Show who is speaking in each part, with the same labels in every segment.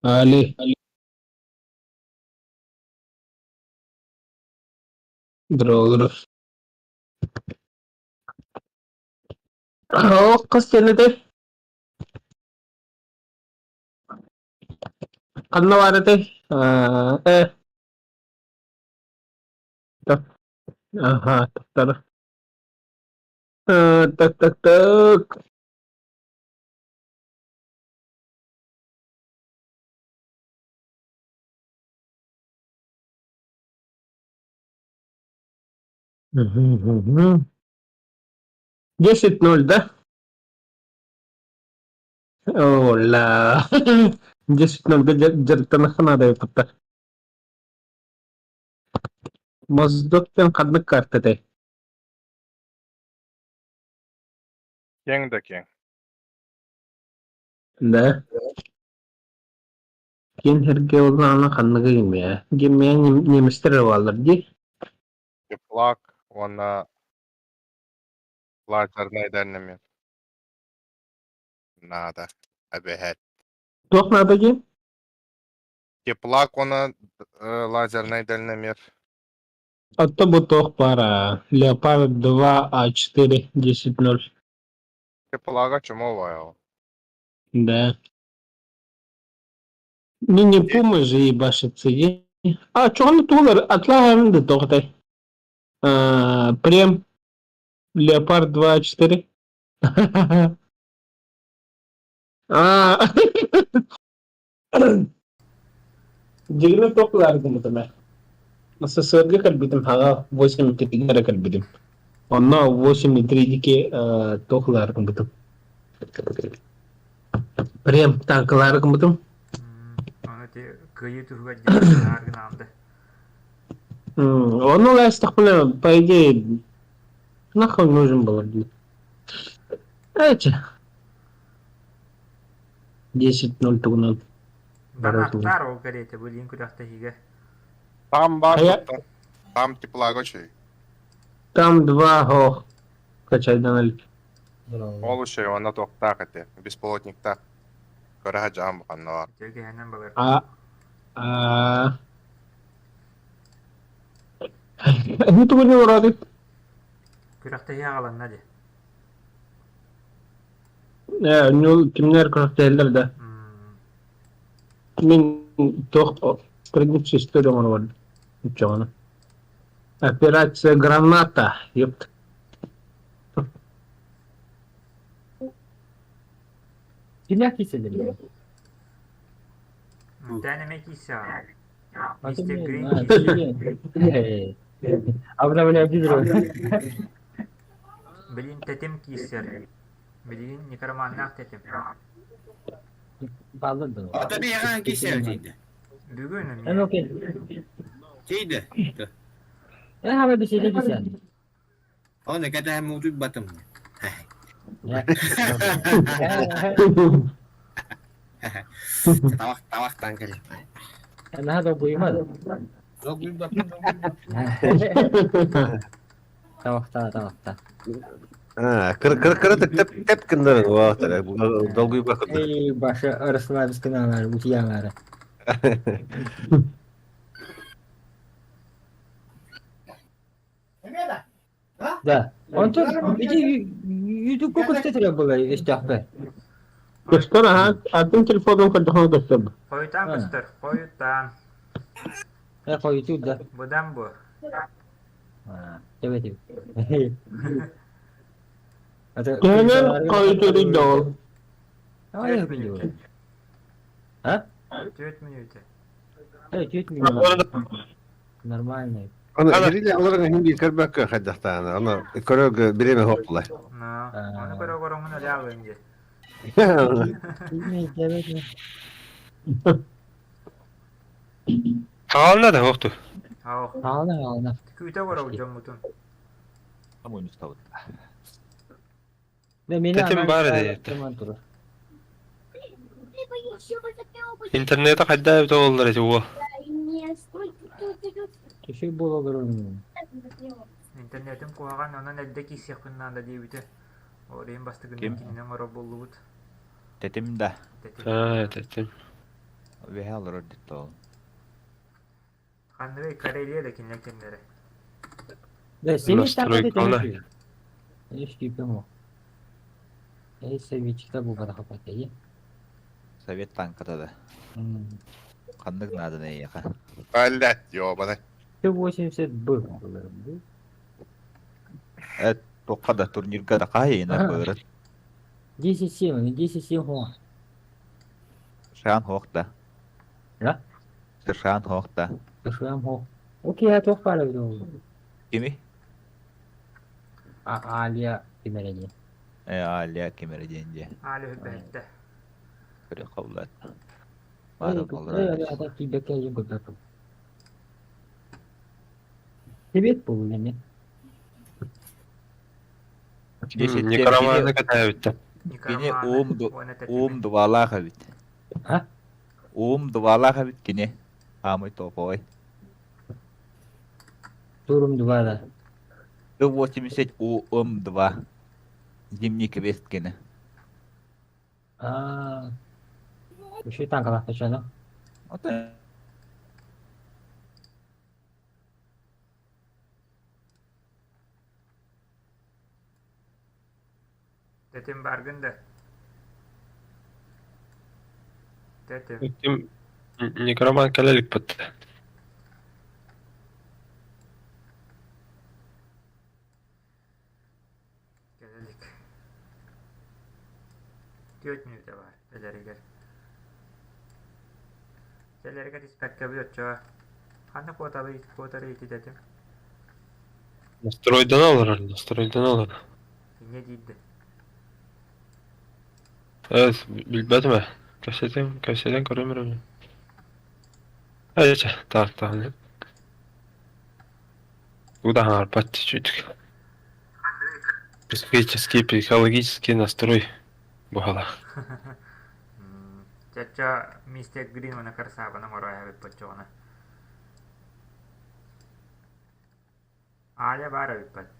Speaker 1: Али. Здорово. Ох, хас диэн этэй? Ханна баар этэй? Э, Ага, так, так, так, так. Мгм, 10-0, да? Ола. 10-0 дьарыктаныхха наада эбит Моздоктан ханнык карта этэй?
Speaker 2: Киэҥ да киэҥ.
Speaker 1: Да. Киэн сиргэ улаана ханныгы имэ? Гиммэ немецтэр эрэ бааллар дии.
Speaker 2: Теплак уонна лазернай дальномер наада эбэһээт.
Speaker 1: Туох наада диэн?
Speaker 2: Теплак уонна лазернай дальномер.
Speaker 1: Отто бу туох баара? Леопард 2 А4 10-0.
Speaker 2: Теплага чумовая.
Speaker 1: Да. Мини Пума же ебашится. А, чоҕун туулар атлааһын да тоҕотой? Прем Леопард 2 А4. А, Дьигинэ туох гыммытым ээ? СССРга кэлбитим хаҕа 8,3 эрэ кэлбитим. Онно 8,3 диэки туох гыммытым. Прем танкалаары гыммытым.
Speaker 3: Аны ти кыайыы туһугар диэн гынаам да.
Speaker 1: Ону ылаастахпына, по идее, нахуй нужен был дии. Эчи. 10-0 тугунан
Speaker 3: Банахтар ол кэриэтэ билин күрэхтэһиигэ.
Speaker 2: Там бар там теплага чей.
Speaker 1: Там два хох качайдан
Speaker 2: Ол үчүгэй уонна туохтаах этэ, беспилотниктаах. Көрө садьаан буханна бар.
Speaker 3: Үтүө балар.
Speaker 1: А а Ну тугу вроде.
Speaker 3: Күрэхтэһии аҕаланна дии.
Speaker 1: Ну кимнэр күрэхтэһэллэр да. Мин туох страницу история оҥоробун оччоҕуна. Операция «Граната», ёпт.
Speaker 4: Кимнээх киирсэллэр
Speaker 3: Мынтан эмэ киирсэҕин. Мистер Грин киирсэр.
Speaker 4: Обновляйте дрон.
Speaker 3: Билин тэтим киирсэр. Билигин некроманнаах тэтим.
Speaker 4: Баллар да.
Speaker 5: Ата биһиэхэ киирсэр тиийдэ.
Speaker 3: Бүгүн
Speaker 4: Эн
Speaker 3: эмиэ.
Speaker 4: окей.
Speaker 5: Тиийдэ.
Speaker 4: Эн хаба бисиде киирсэн.
Speaker 5: Оны кэтэһэн муутуйбатым. Тавах тавахтан кэлин.
Speaker 4: Наһаа долгуйма.
Speaker 5: Долгуйбатым.
Speaker 4: Тавахта тавахта.
Speaker 6: Кыра тэп тэп гыннарын уоттара долгуйбакка.
Speaker 4: Эй, башы расслабиться алар, утуйалары. Да. Онтон ити ютубка көстө было истэхпэ.
Speaker 1: Көстөр аха, атын телефоном көрдөхөн көстөр.
Speaker 3: Хойутаан көстөр, хойутаан.
Speaker 4: Э, хойутуур да.
Speaker 3: Быдан бу.
Speaker 4: Тэбэ
Speaker 1: Төһөнөн хойутууруй да ол?
Speaker 3: Түөрт мүнүүтэ.
Speaker 4: А?
Speaker 3: 4 мүнүүтэ.
Speaker 4: Э, 4 мүнүүтэ. Нормально.
Speaker 6: Аны хирили аларга хинди көрбөккө хайдахтаана. Аны көрөгө биреме хоптулар.
Speaker 3: Ону көрө көрөҥүн өлөөгүн дии.
Speaker 7: Хаалла да хоқту.
Speaker 3: Ау.
Speaker 4: Хаална хаална.
Speaker 3: Күүтэ көрөг дьоммутун.
Speaker 7: Тэтим баар этэ. Интернета хайда эбит оллар эти уо.
Speaker 4: Киши буолаларын.
Speaker 3: Интернетим куһаҕан онон эрдэ киирсиэхпин наада диэбитэ. Орейн бастыгын
Speaker 8: Ким?
Speaker 3: кининэн оро буоллубут.
Speaker 8: Тэтим да.
Speaker 3: Тэтим.
Speaker 7: А, тэтим.
Speaker 8: Үөһэ олорор дии ол.
Speaker 3: Ханныгый Карелия да кинилэр кэмнэрэ.
Speaker 4: Да, 70
Speaker 7: Настройкалана.
Speaker 4: Үс күүпэм ол. Эй, советчикта булбатах апатайы.
Speaker 8: Совет танката да. Ханнык нааданы эйиэхэ?
Speaker 2: Блять, ёбаный.
Speaker 4: Т-80 Б буларым бу.
Speaker 8: Э, туохха да турнирга да хаһыйына быырыт.
Speaker 4: 10,7, 10,7 хо.
Speaker 8: Шаан хоох да.
Speaker 4: Да?
Speaker 8: Шаан хоох да.
Speaker 4: Шаан хоох. Окей, а туох баара эбит ол?
Speaker 8: Кими?
Speaker 4: А Алия кимэрэ диэн.
Speaker 8: Э, Алия кимэрэ диэн дии.
Speaker 3: Аля үрбэһиттэ.
Speaker 8: Көрө ховлат.
Speaker 4: Эй,
Speaker 8: Баара боллар.
Speaker 4: эй, ата киирбэккэ диэн көрбөппүн. Привет буолун эмиэ.
Speaker 7: Некроманы катаабыттар.
Speaker 8: Кини
Speaker 3: Некроманы
Speaker 8: уум ду
Speaker 3: уонна
Speaker 8: уум
Speaker 3: тэтими.
Speaker 8: дубалаах эбит.
Speaker 4: А?
Speaker 8: Уум дубалаах эбит кини. Аамый топовой.
Speaker 4: Турум 2 да.
Speaker 8: Т-80 УМ2. Зимний квест кини.
Speaker 4: А, еще танкалаах точно.
Speaker 8: Ото
Speaker 3: Тэтим баргын да. Тэтим.
Speaker 7: Ким некроман кэлэ иликпит.
Speaker 3: Кэлэлик. Түөрт мүнүүтэ баар кэлэригэр. Кэлэригэр испэккэ оччоҕо ханна куоталый куотарый ити тэтим.
Speaker 7: Настройдан олорор, настройдан олорор.
Speaker 3: Инньэ диирдэ.
Speaker 7: Э, билбэтим ээ. Кэпсэтиэм, кэпсэтэн көрүм эрэ. Ээ, чэ, таах таах. Куда хаҥарбат чуть. Психический, психологический настрой буһала.
Speaker 3: Чачча мистер Грин уонна Красаваны оҥоро эбит боччоҕуна. Аля баар эбиппэт.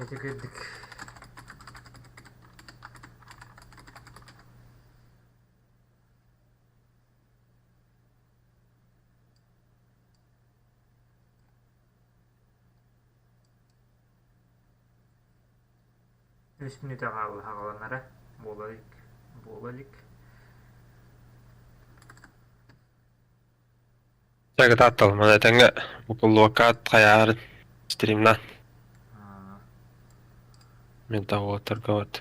Speaker 3: Ити кырдык. Үс мүнүүтэ хаалла хаҕаланара буола илик буола илик.
Speaker 7: Чэ, таатталым, этэҥҥэ букуллуокка хайаарын стримнаан.
Speaker 3: Аа,
Speaker 7: Мен уолаттарга вот.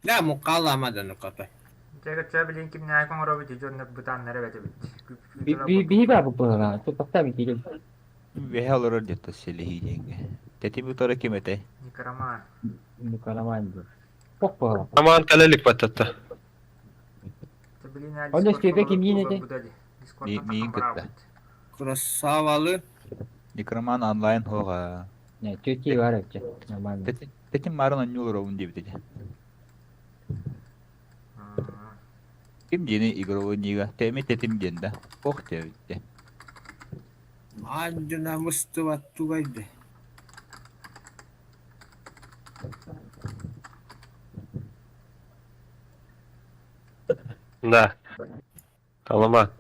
Speaker 5: Да, муккаламадан уката.
Speaker 3: Дьэ, билин кимнээк оҥоробут дьоннор бытааннара эбэтэбит.
Speaker 4: Биһи баар буоллаҕына, туппахтаабыт киирэн.
Speaker 8: Үөһэ олорор диэт сэлэһии диэҥҥэ. Тэтим утары ким этэй?
Speaker 3: Некроман.
Speaker 4: Некроман диэн. Пох буолла.
Speaker 7: Аман кэлэ илик баттатта.
Speaker 4: Онно Степа кимниин этэй?
Speaker 8: Миин кытта.
Speaker 5: Красавалы.
Speaker 8: Некроман онлайн хоға.
Speaker 4: Не, тетя бар эбит. Нормально.
Speaker 8: Тэтим марын онньу олоробун диэбит этэ. Ким диэни игровой нига? Тэми тэтим диэн да. Ох диэбит.
Speaker 5: Андына мыстыбат тугайды.
Speaker 7: Да. Талама.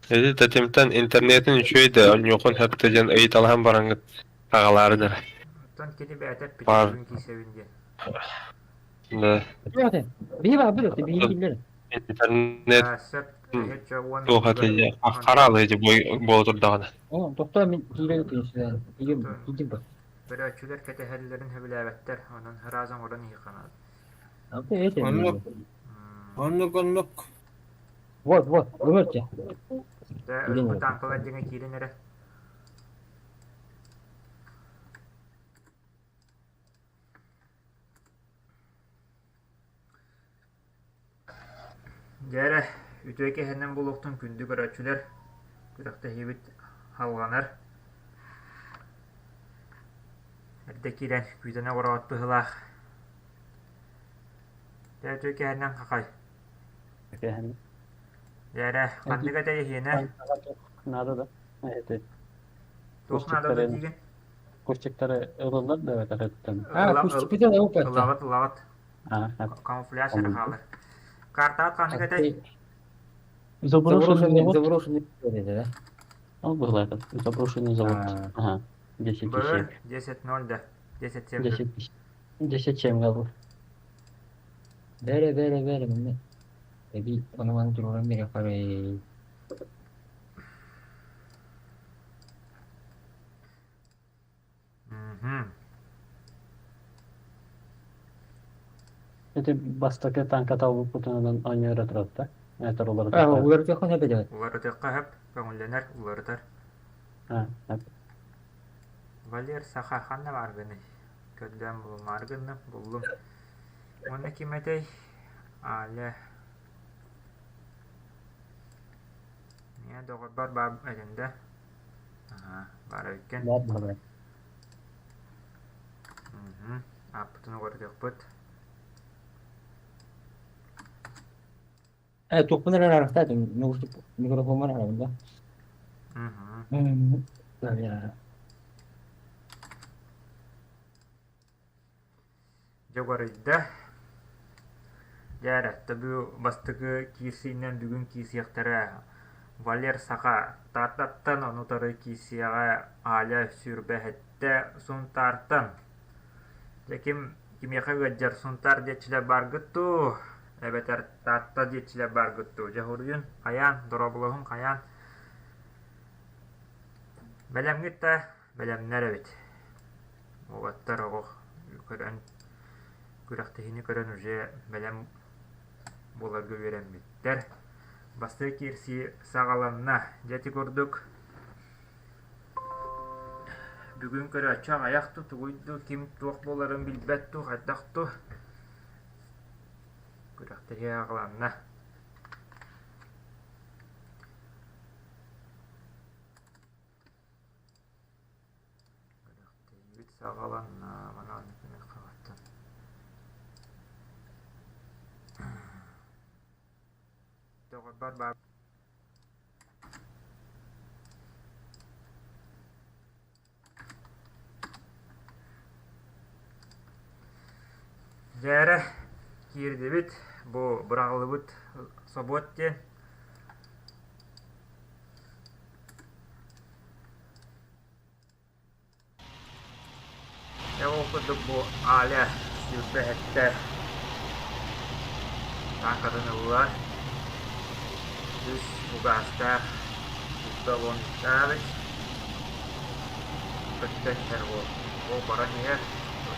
Speaker 7: Эти тэтимтэн интернетин үчүгэй да онньуохун сөптө диэн ыйыталаһан бараҥҥыт аҕалаары дара.
Speaker 3: Оттон кини бэйэтэ
Speaker 7: Бар.
Speaker 3: эппитин киисэбин диэн.
Speaker 7: Да.
Speaker 4: Биһи баар бир биһи биллэр.
Speaker 7: Интернет
Speaker 3: Сөп
Speaker 7: туох этэ хараалы ити буола турдаҕына.
Speaker 4: О, тохтоо мин киирэн күнүсүлээн. Киирим, киирдим ба.
Speaker 3: Көрөөччүлэр кэтэһэллэрин сөбүлээбэттэр, онон ыраас оҥорон иһиэххэ
Speaker 5: Оннук. Оннук оннук.
Speaker 4: Вот, вот, өлөрчө.
Speaker 3: Дьэ, өлбүт тааҥкалар диэҥэ киирэн эрэ. Дьэ эрэ, үтүө киэһэнэн буолуохтун күндү көрөөччүлэр, күрэхтэһиибит салҕанар. Эрдэ киирэн күүтэн олороот быһыылаах. Дьэ үтүө киэһэнэн хахай. Дьэ эрэ, ханнык этэй эһиэнэ?
Speaker 9: Наада да. Это
Speaker 3: Туох наада да диигин?
Speaker 9: Кустиктары ылыллар да эбэтэр
Speaker 4: А, кустикпитин ылбаттар.
Speaker 3: Ылаҕыт, ылаҕыт. Камуфляж эрэ хаалар. Картаҕыт ханнык этэй?
Speaker 9: Заброшенный завод.
Speaker 4: Заброшенный да?
Speaker 9: Ол быһылаата. Заброшенный завод. Ага. 10
Speaker 3: Быр, 10-0 да. 10-7.
Speaker 9: 10 10-7 голов.
Speaker 4: Бәрі, бәрі, бәрі, міне. Эби, оны маны туруран бере қарай.
Speaker 9: Ити бастакы танка талбыппытынан оонньуура туратта. Это
Speaker 4: А, уларытыахха сөп этэ.
Speaker 3: Уларытыахха сөп, көҥүллэнэр, уларытар.
Speaker 9: А, сөп.
Speaker 3: Валер саха ханна бааргыный? Көрдөөн булумаары гынным, буллум. Уонна ким этэй? Аля. Миэ доҕорбор баар этин да? Аһаа, баар эбиккин.
Speaker 9: Баар баар.
Speaker 3: Ааппытын угуратыахпыт.
Speaker 4: Э, туохпун эрэ арахтаатым, микрофоммун арабын да.
Speaker 3: Дьугуруйда. Дьэ эрэ, төбү бастакы киирсиинэн бүгүн киирсиэхтэрэ. Валер Саха Тааттаттан ону утары киирсиэҕэ Аля сүүрбэһиттэ Сунтаартан. Дьэ ким кимиэхэ ыалдьар Сунтаар диэччилэр бааргыт дуу, эбэтэр Таатта диэччилэр бааргыт дуу? Дьэ уруйун хайаан, дорооболоһун хайаан. Бэлэмҥит да бэлэмнэр эбит. Уолаттар оҕо көрөн күрэхтэһиини көрөн уже бэлэм буоларга үөрэммиттэр. Бастакы киирсии саҕаланна. Дьэ ити курдук бүгүн көрөөччү аҕыйах дуу, тугуй дуу, ким туох буоларын билбэт дуу, хайдах дуу. Күрэхтэһии аҕаланна. Күрэхтэһиибит саҕаланна. Манан хабаттан. Доҕорбор баар Дьэ эрэ, киирдибит, бу быраҕыллыбыт собуот диэн. Дьэ ол курдук бу Аля 27 тааҥкатын ылла. Үс угаастаах 110 көттөн иһэр уол. Уол баран иһэр.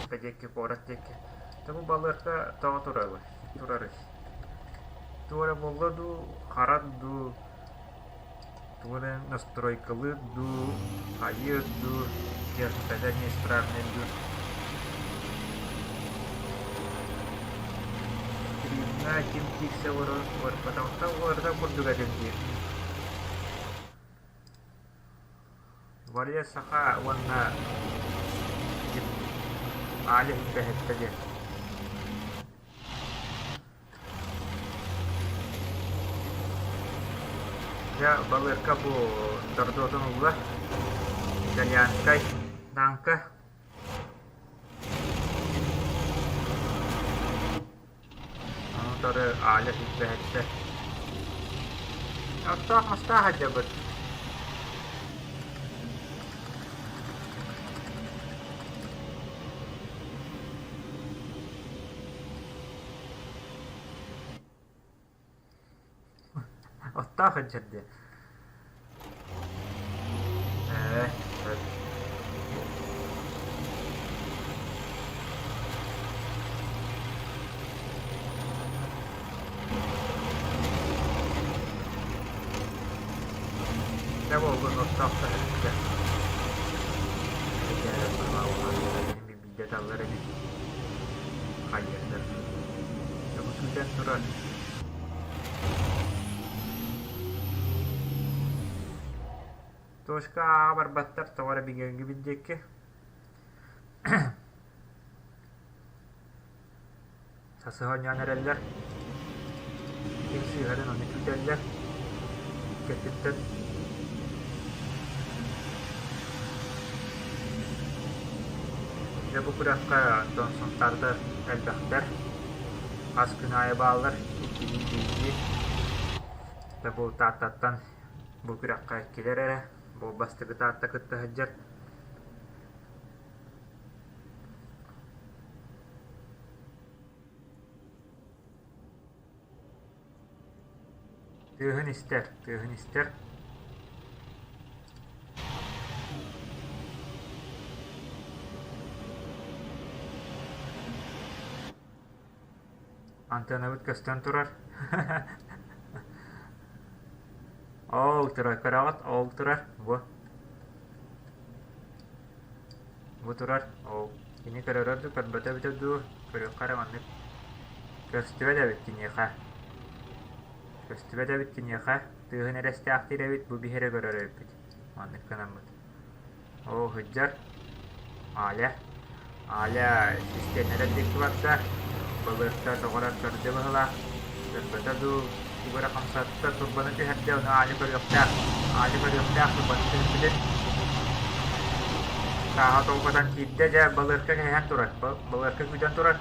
Speaker 3: Эппэ диэки куорат диэки. Дьэ бу балыарка тоҕо турабый, турарый? Туох эрэ буолла дуу, харат дуу, тугу эрэ настройкалыыр дуу, хайыыр дуу, техниката неисправнай дуу. Стримҥа ким киирсэ олорон уорбатахтан уорда курдук этим дии. Варя Саха уонна Аля Дэһэттэ диэн. Дьэ, балыарка бу тордуотун ылла. Итальянскай тааҥка. Ону утары Аля силбэһэттэ. Оттоох мастаах сылдьабыт. Оттоох сылдьар диэн. Ээ, сөп. Дьэ буолбут оттоох таһырдьа. Биирдэ таллар эбит. Хайыатар. Дьэ бу күүтэн турар. Точка А барбаттар тоҕо эрэ бигэҥҥибит диэки. Сасыһа оонньоон эрэллэр. Ким сыыһарын ону күүтэллэр. Икки өттүттэн Дьэ бу күрэххэ онтон Сунтаардар элбэхтэр. Хас күн аайы бааллар, иккилии биирдии. Дьэ бу Тааттаттан бу күрэххэ иккилэр эрэ. Бу бастакы Таатта кытта сылдьар. Тыаһын истэр, тыаһын истэр. Антеннабыт көстөн турар. Ол турар, көрөҕүт, ол турар, бу. Бу турар, ол. Кини көрөрө дуу, көрбөтө эбитэ дуу, көрүөххэ эрэ маннык. Көстүбэт эбит киниэхэ. Көстүбэт эбит киниэхэ. Тыаһын эрэ истээхтиир эбит, бу биһи эрэ көрөр эбиппит. Маннык гынаммыт. Оо, сылдьар. Аля. Аля систиэннэрэ диэки барда. Былырта тоҕо эрэ көрдө быһыылаах. Көрбөтө дуу, тугу эрэ хамсатта, турбаны түһэрдэ, ону Аля көрүөхтээх. Аля көрүөхтээх турбаны түһэрбитин. Сааһа толкутан киирдэ, дьэ, балыарка кэһэн турар. Балыарка күүтэн турар.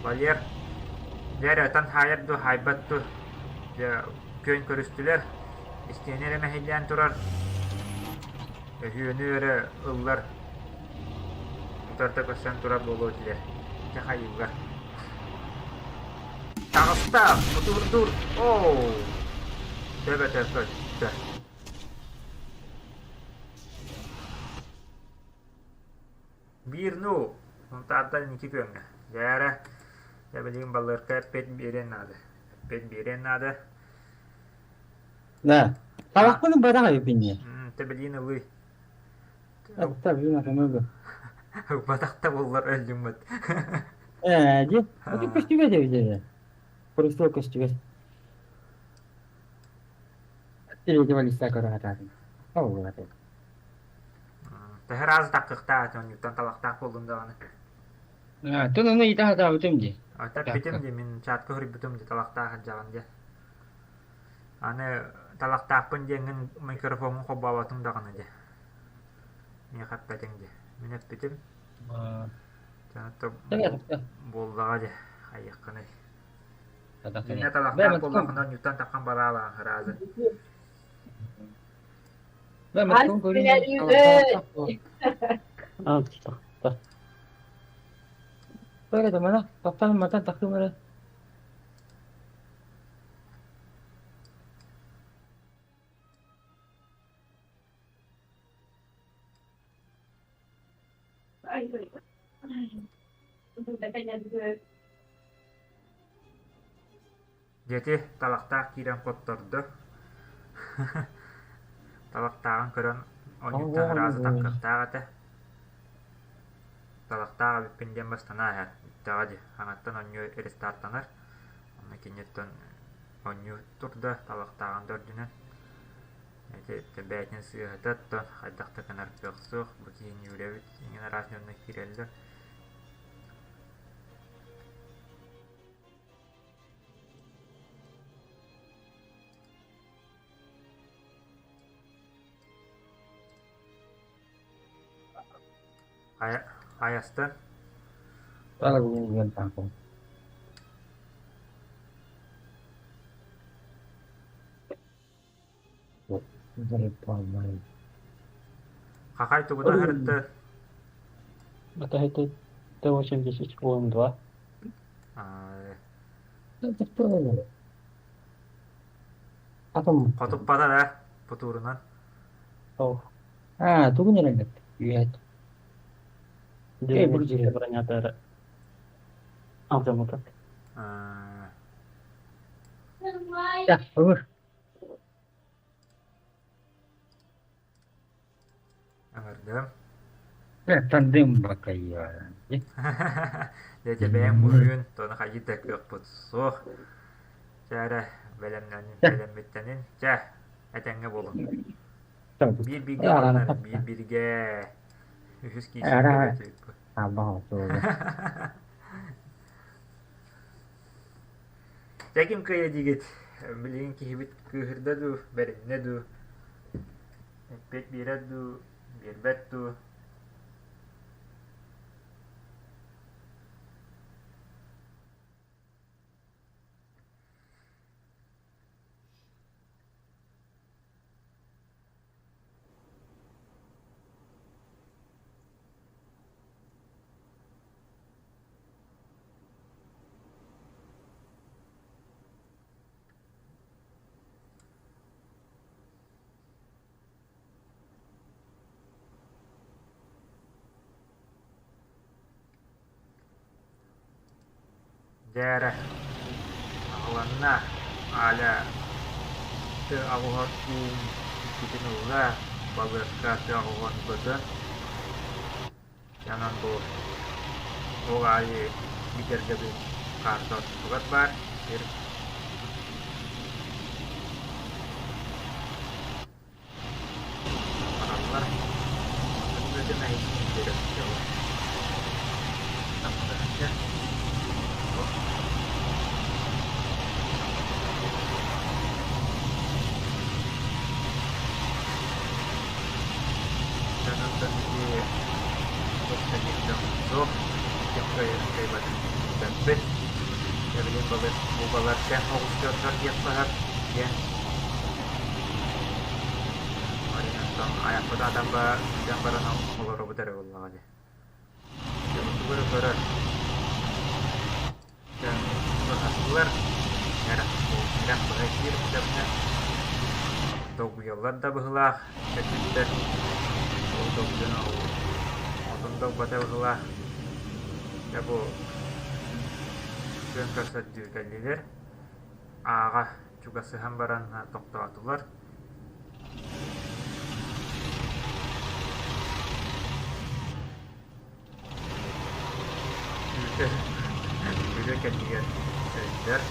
Speaker 3: Валер, дьэ эрэ ытан хаайар дуу, хаайбат дуу. Дьэ, күөн көрүстүлэр. Истиэнэ эрэ мэһэйдээн турар. Өһүөнү эрэ ыллар утарыта көрсөн турар буолуо этилэр. Ити хайыыллар. Таҕыста! Кутурдуур! Оо! Төбөтө көттө. Биир ну, Сунтаартан инники күөҥҥэ. Дьээрэ, дьэ билигин балыарка эппиэт биэриэн наада. Эппиэт биэриэн наада.
Speaker 4: Да. Талахпын бадаҕа эбиппин
Speaker 3: Тэбилиин ылыы.
Speaker 4: Атта билин атымы
Speaker 3: Ылбатах да буоллар өллүммүт.
Speaker 4: Ээ, ди. Ити көстүбэт эбит этэ. Прицел көстүбэт. Третьего листа көрө сатаатым. Ол аты.
Speaker 3: Төһө раз таккыхтаах оонньууттан талахтаах буоллун даҕаны.
Speaker 4: Тун ону ыйыта сатаабытым дии.
Speaker 3: Тэппитим дии, мин чатка хөрүйбүтүм дии талахтаах сылдьаҕын дии. Аны талахтаахпын диэҥҥин микрофоҥҥун холбооботуҥ даҕаны дии. Миэхэ эппэтиҥ дии. Мин эппитим. Буоллаҕа дии, хайыаххыный. Иннэ талахтаах буоллаххына оонньууттан таххан бараалаан сразу.
Speaker 4: Таптан матан тахтым эрэ.
Speaker 3: Дьэти талахтаах киирэн хоттордо. Талахтааҕын көрөн онньуттан ыраас атахтаах этэ. Талахтаах эбиппин диэн бастана иһэр. Бүттэҕэ дии, аҥаттан онньу рестартанар. Онно киниттэн онньу турда талахтааҕын да үрдүнэн. Ити бэйэтин сыыһата оттон хайдах да гынар кыах суох. Бу киһини үүрэбит иҥин араас дьонно киирэллэр. Хайастан? Хахай тугуна сырытта?
Speaker 9: Это это Т-80 УМ-2.
Speaker 4: Атом.
Speaker 3: Хотуппата да, потуурунан.
Speaker 4: Аа, тугун эрэллэр? Үйэт. Эй,
Speaker 9: Бронята алдьаммыта.
Speaker 4: Да, ылыр.
Speaker 3: Ыҥырдым.
Speaker 4: Тандым бакайа.
Speaker 3: Дьэ, бэйэҥ буруйун, тону хайыы да кыахпыт суох. Чэ эрэ, бэлэмнэнин, бэлэммиттэнин. Чэ, этэҥҥэ буолуҥ. Биир бииргэ баранар, биир бииргэ үһүс киирсиигэ Дьэ ким кыайа диигит? Билигин киһибит кыыһырда дуу, бэриннэ дуу, эппиэт биэрэр дуу, биэрбэт дуу? Дьэ эрэ, аҕыланна, Аля тыа аҕуһа уум иккитин ылла, балыакка тыа аҕуһун көтөн, Онон бу ол аайы бигэргэбит хаарта ортотугар баар сир бараллар. Онон эһигини биэрэр Тахсыһынча Дьонуттан ити туох да диэн дьон суох, ким кыайарын кыайбатын билбэппит. Эбилин балар бу балар тэҥ оҕус дьоннор диэххэ сөп диэн Маринаттан айахпыт атан ба баран олоробут эрэ буоллаҕа дии. Дьонутугар көрөр Быһастылар, эрэх быһа киирбитэмнэ долгуйаллар да быһыылаах кэлбиттэр, ол долгуйан отун да ылбата быһыылаах. Дьэ бу күөн көрсөрдүү кэллилэр, ааҕа чугасыһан баран тохтоотулар. Үлэ кэннигэр сылдьар,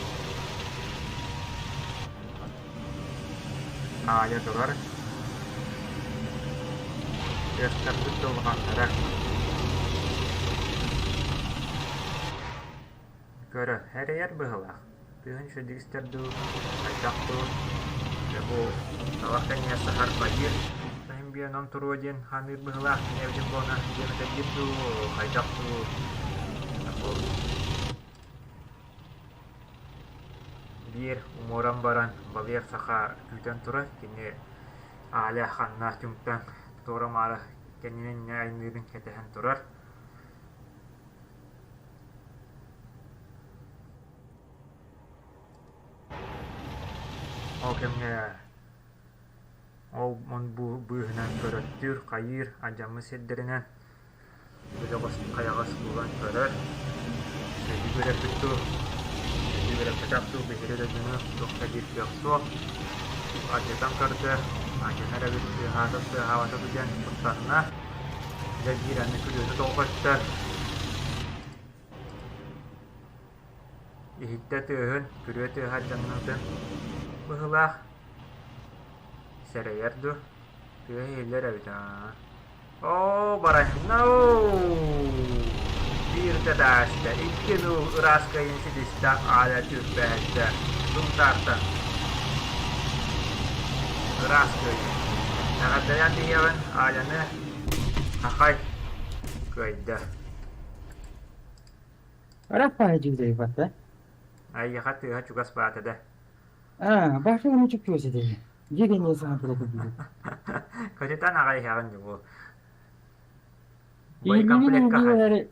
Speaker 3: аайа турар, тыастарбыт да улаханнара Көрө, эрэйэр быһыылаах, тыаһын үчүгэйдик истэр дуу, хайдах дуу, дьэ бу талах кэннигэр саһар байыыр, иһин биэн туруо диэн ханыыр быһыылаах, эбитин буолна диэн этэргит дуу, хайдах дуу, бу биир умуоран баран балыйар саха күүтэн турар, кини Аля ханна түҥтэн туора-маара кэннинэн айныырын кэтэһэн турар. Ол кэмҥэ ол быыһынан көрөттүүр, хайыыр, алдьаммыт сирдэринэн бөдөҕөс хайаҕас булан көрөр. Үөрэппит дуу, үөрэппэтэх дуу биһиги дойдуну туох да диир кыах суох. Алдьатан көрдө, алдьанар эбит тыаһаата тыаһаабата дуу диэн куттанна. Дьэ биир аны күрүөнү тоҕо көттө. Иһиттэ тыаһын, күрүө тыаһа алдьаннытын быһыылаах. Сэрэйэр дуу, тыаһа иһиллэр эбит аа. Оо, баранна Биирдэ тааста, икки нуул ыраас кыайын ситистэ аала түрбэһэттэ, Сунтаартан Ыраас кыайыы. Эҕэрдэлээн биһиэҕин Аляны Хахай кыайда.
Speaker 4: Раппа дьиҥ
Speaker 3: Айыха тыаһа чугас баата да.
Speaker 4: А, башня чуктуо сидели. Дьиэ саҥа тура курдук.
Speaker 3: Көтүтэн аҕай иһэҕин дьубу. Боекомплекка хай.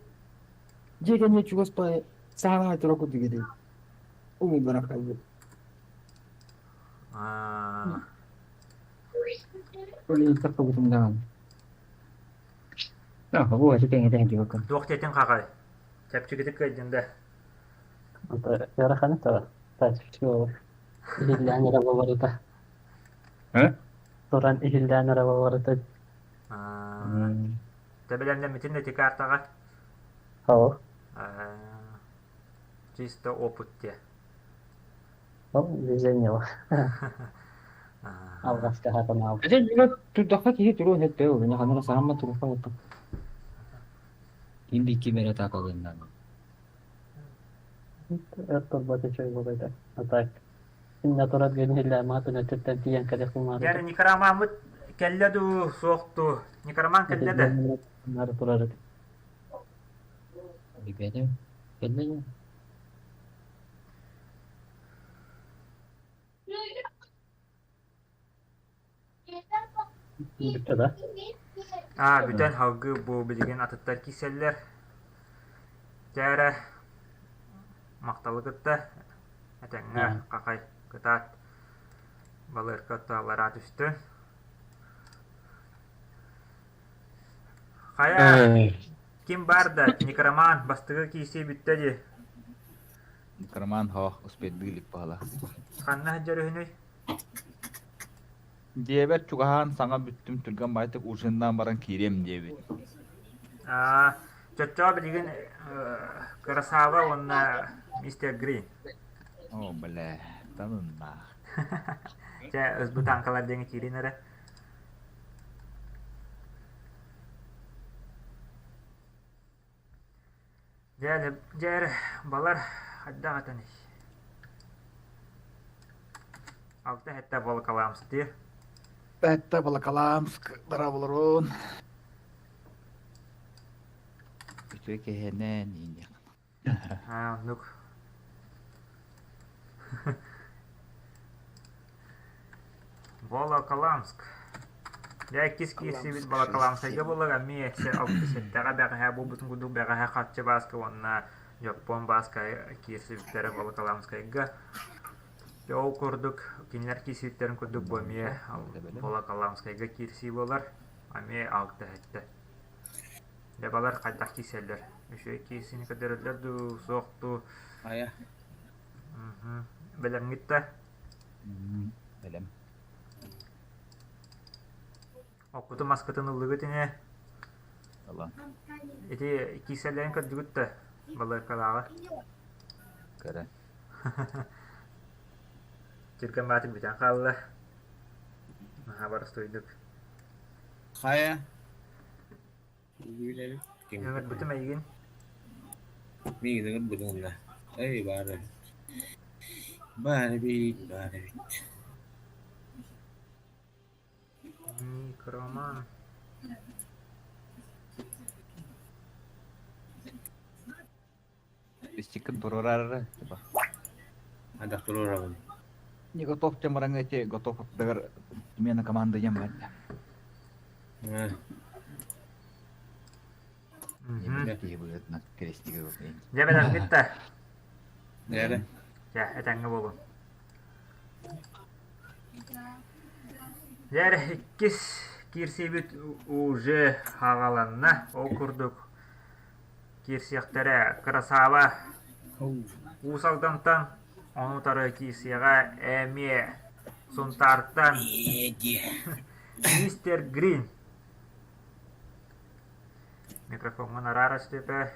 Speaker 4: Дьиэ кэннэ чугас пай саҥа тура курдук этэ. Умуллара хаалбыт.
Speaker 3: Аа.
Speaker 4: Олин таххабытым даҕаны. А, бу аты тэҥэ тэҥэ дьыбакка.
Speaker 3: Туох диэтиҥ хахай? Чэпчэкитик кыайдыҥ да.
Speaker 9: Ыараханы таба. Таччы иһиллээн эрэ буоларыта.
Speaker 4: Э?
Speaker 9: Туран иһиллээн эрэ буоларыта.
Speaker 3: Тэбилэннэммитин эти картаҕа?
Speaker 9: Оо.
Speaker 3: Чисто опыт те.
Speaker 9: Ол везение Алҕаска хатанаал.
Speaker 4: Дьэ, турдахха киһи туруон өттө, ол ханна саамма туруха опыт. Ким би ким эрэ таакалыннан.
Speaker 9: Өр турбат үчүгэй буолайда. А так иннэ турар гэниллээмэ түнөттүттэн тиийэн кэлиэх
Speaker 3: Дьэ, Никарамаммыт кэллэ дуу, суох дуу? Никараман кэллэ да?
Speaker 9: Нары турар этим.
Speaker 4: Билбэтим. Кэллэ дуу?
Speaker 9: Бүттэ да?
Speaker 3: Аа, бүтэн салгыы бу билигин атыттар киирсэллэр. Дьэ эрэ, махталы кытта этэҥҥэ хахай кытаат балыарка аллараа түстүн. Хайа, ким баар да, некроман бастакы киирсии бүттэ дии.
Speaker 8: Некроман хоох успетдыы илик баһыла.
Speaker 3: Ханна сылдьар үһүнүй?
Speaker 8: Дьиэбэр чугаһаан саҥа бүттүм түргэн баҕайытык ужиннаан баран киириэм диэбит.
Speaker 3: Аа, чоччоо билигин Красава уонна мистер Грин.
Speaker 8: Оо, бля, таныннаах.
Speaker 3: Чэ, ызбытааҥкалар диэҥи киирин эрэ. Дьэ, дьэ эрэ, балар хайдах этэний? Алта эһэттэ Волоколамск дии.
Speaker 8: Эһэттэ Волоколамск дорооболорун. Үтүө киһинэн ииннэх.
Speaker 3: Аа, оннук. Волоколамск. Дьэ, иккис киирсибит Волоколамскайга буоллар эмиэ 67-ҕэ бэҕэһээ буолбутун курдук бэҕэһээ Харчы Бааска уонна Дьоппуон Бааска киирсибиттэрэ Волоколамскайга. Дьэ, ол курдук кинилэр киирсибиттэрин курдук бу эмиэ Волоколамскайга киирсии буолар. Эмиэ 6-7. Дьэ, балар хайдах киирсэллэр? Үчүгэй киирсиини көрдөрөллөр дуу, суох дуу?
Speaker 5: Хайа?
Speaker 3: Бэлэмҥит да?
Speaker 8: Бэлэм.
Speaker 3: Оккутун маскытын ыллыгыт ини?
Speaker 8: Ылан.
Speaker 3: Ити киисэлэрин көрдүгүт да балыаккалааҕы?
Speaker 8: Көрөн.
Speaker 3: Түргэн баатык бүтэн хаалла. Наһаа боростуойдук.
Speaker 5: Хайа?
Speaker 3: Ыҥырбытым эйигин.
Speaker 5: Миигин ыҥырбытыҥ да. Эй, баар эбит. Баар эбит, баар эбит.
Speaker 3: Микроман.
Speaker 8: Истиккин туруорар типа.
Speaker 5: Ада туруорабын.
Speaker 8: Не готов тем бараҥ эти готов дагар смена команды диэн бар. Киһи быһыытынан крестигэ
Speaker 3: Дьэ бэлэммит да.
Speaker 5: Дьэ
Speaker 3: Дьэ этэҥҥэ буолун. Дьэ эрэ иккис киирсиибит уже хаҕаланна. Ол курдук киирсиэхтэрэ Красава. Уус Алдантан ону утары киирсиэҕэ эмиэ Сунтаартан Мистер Грин Микрофоҥҥун араара Степа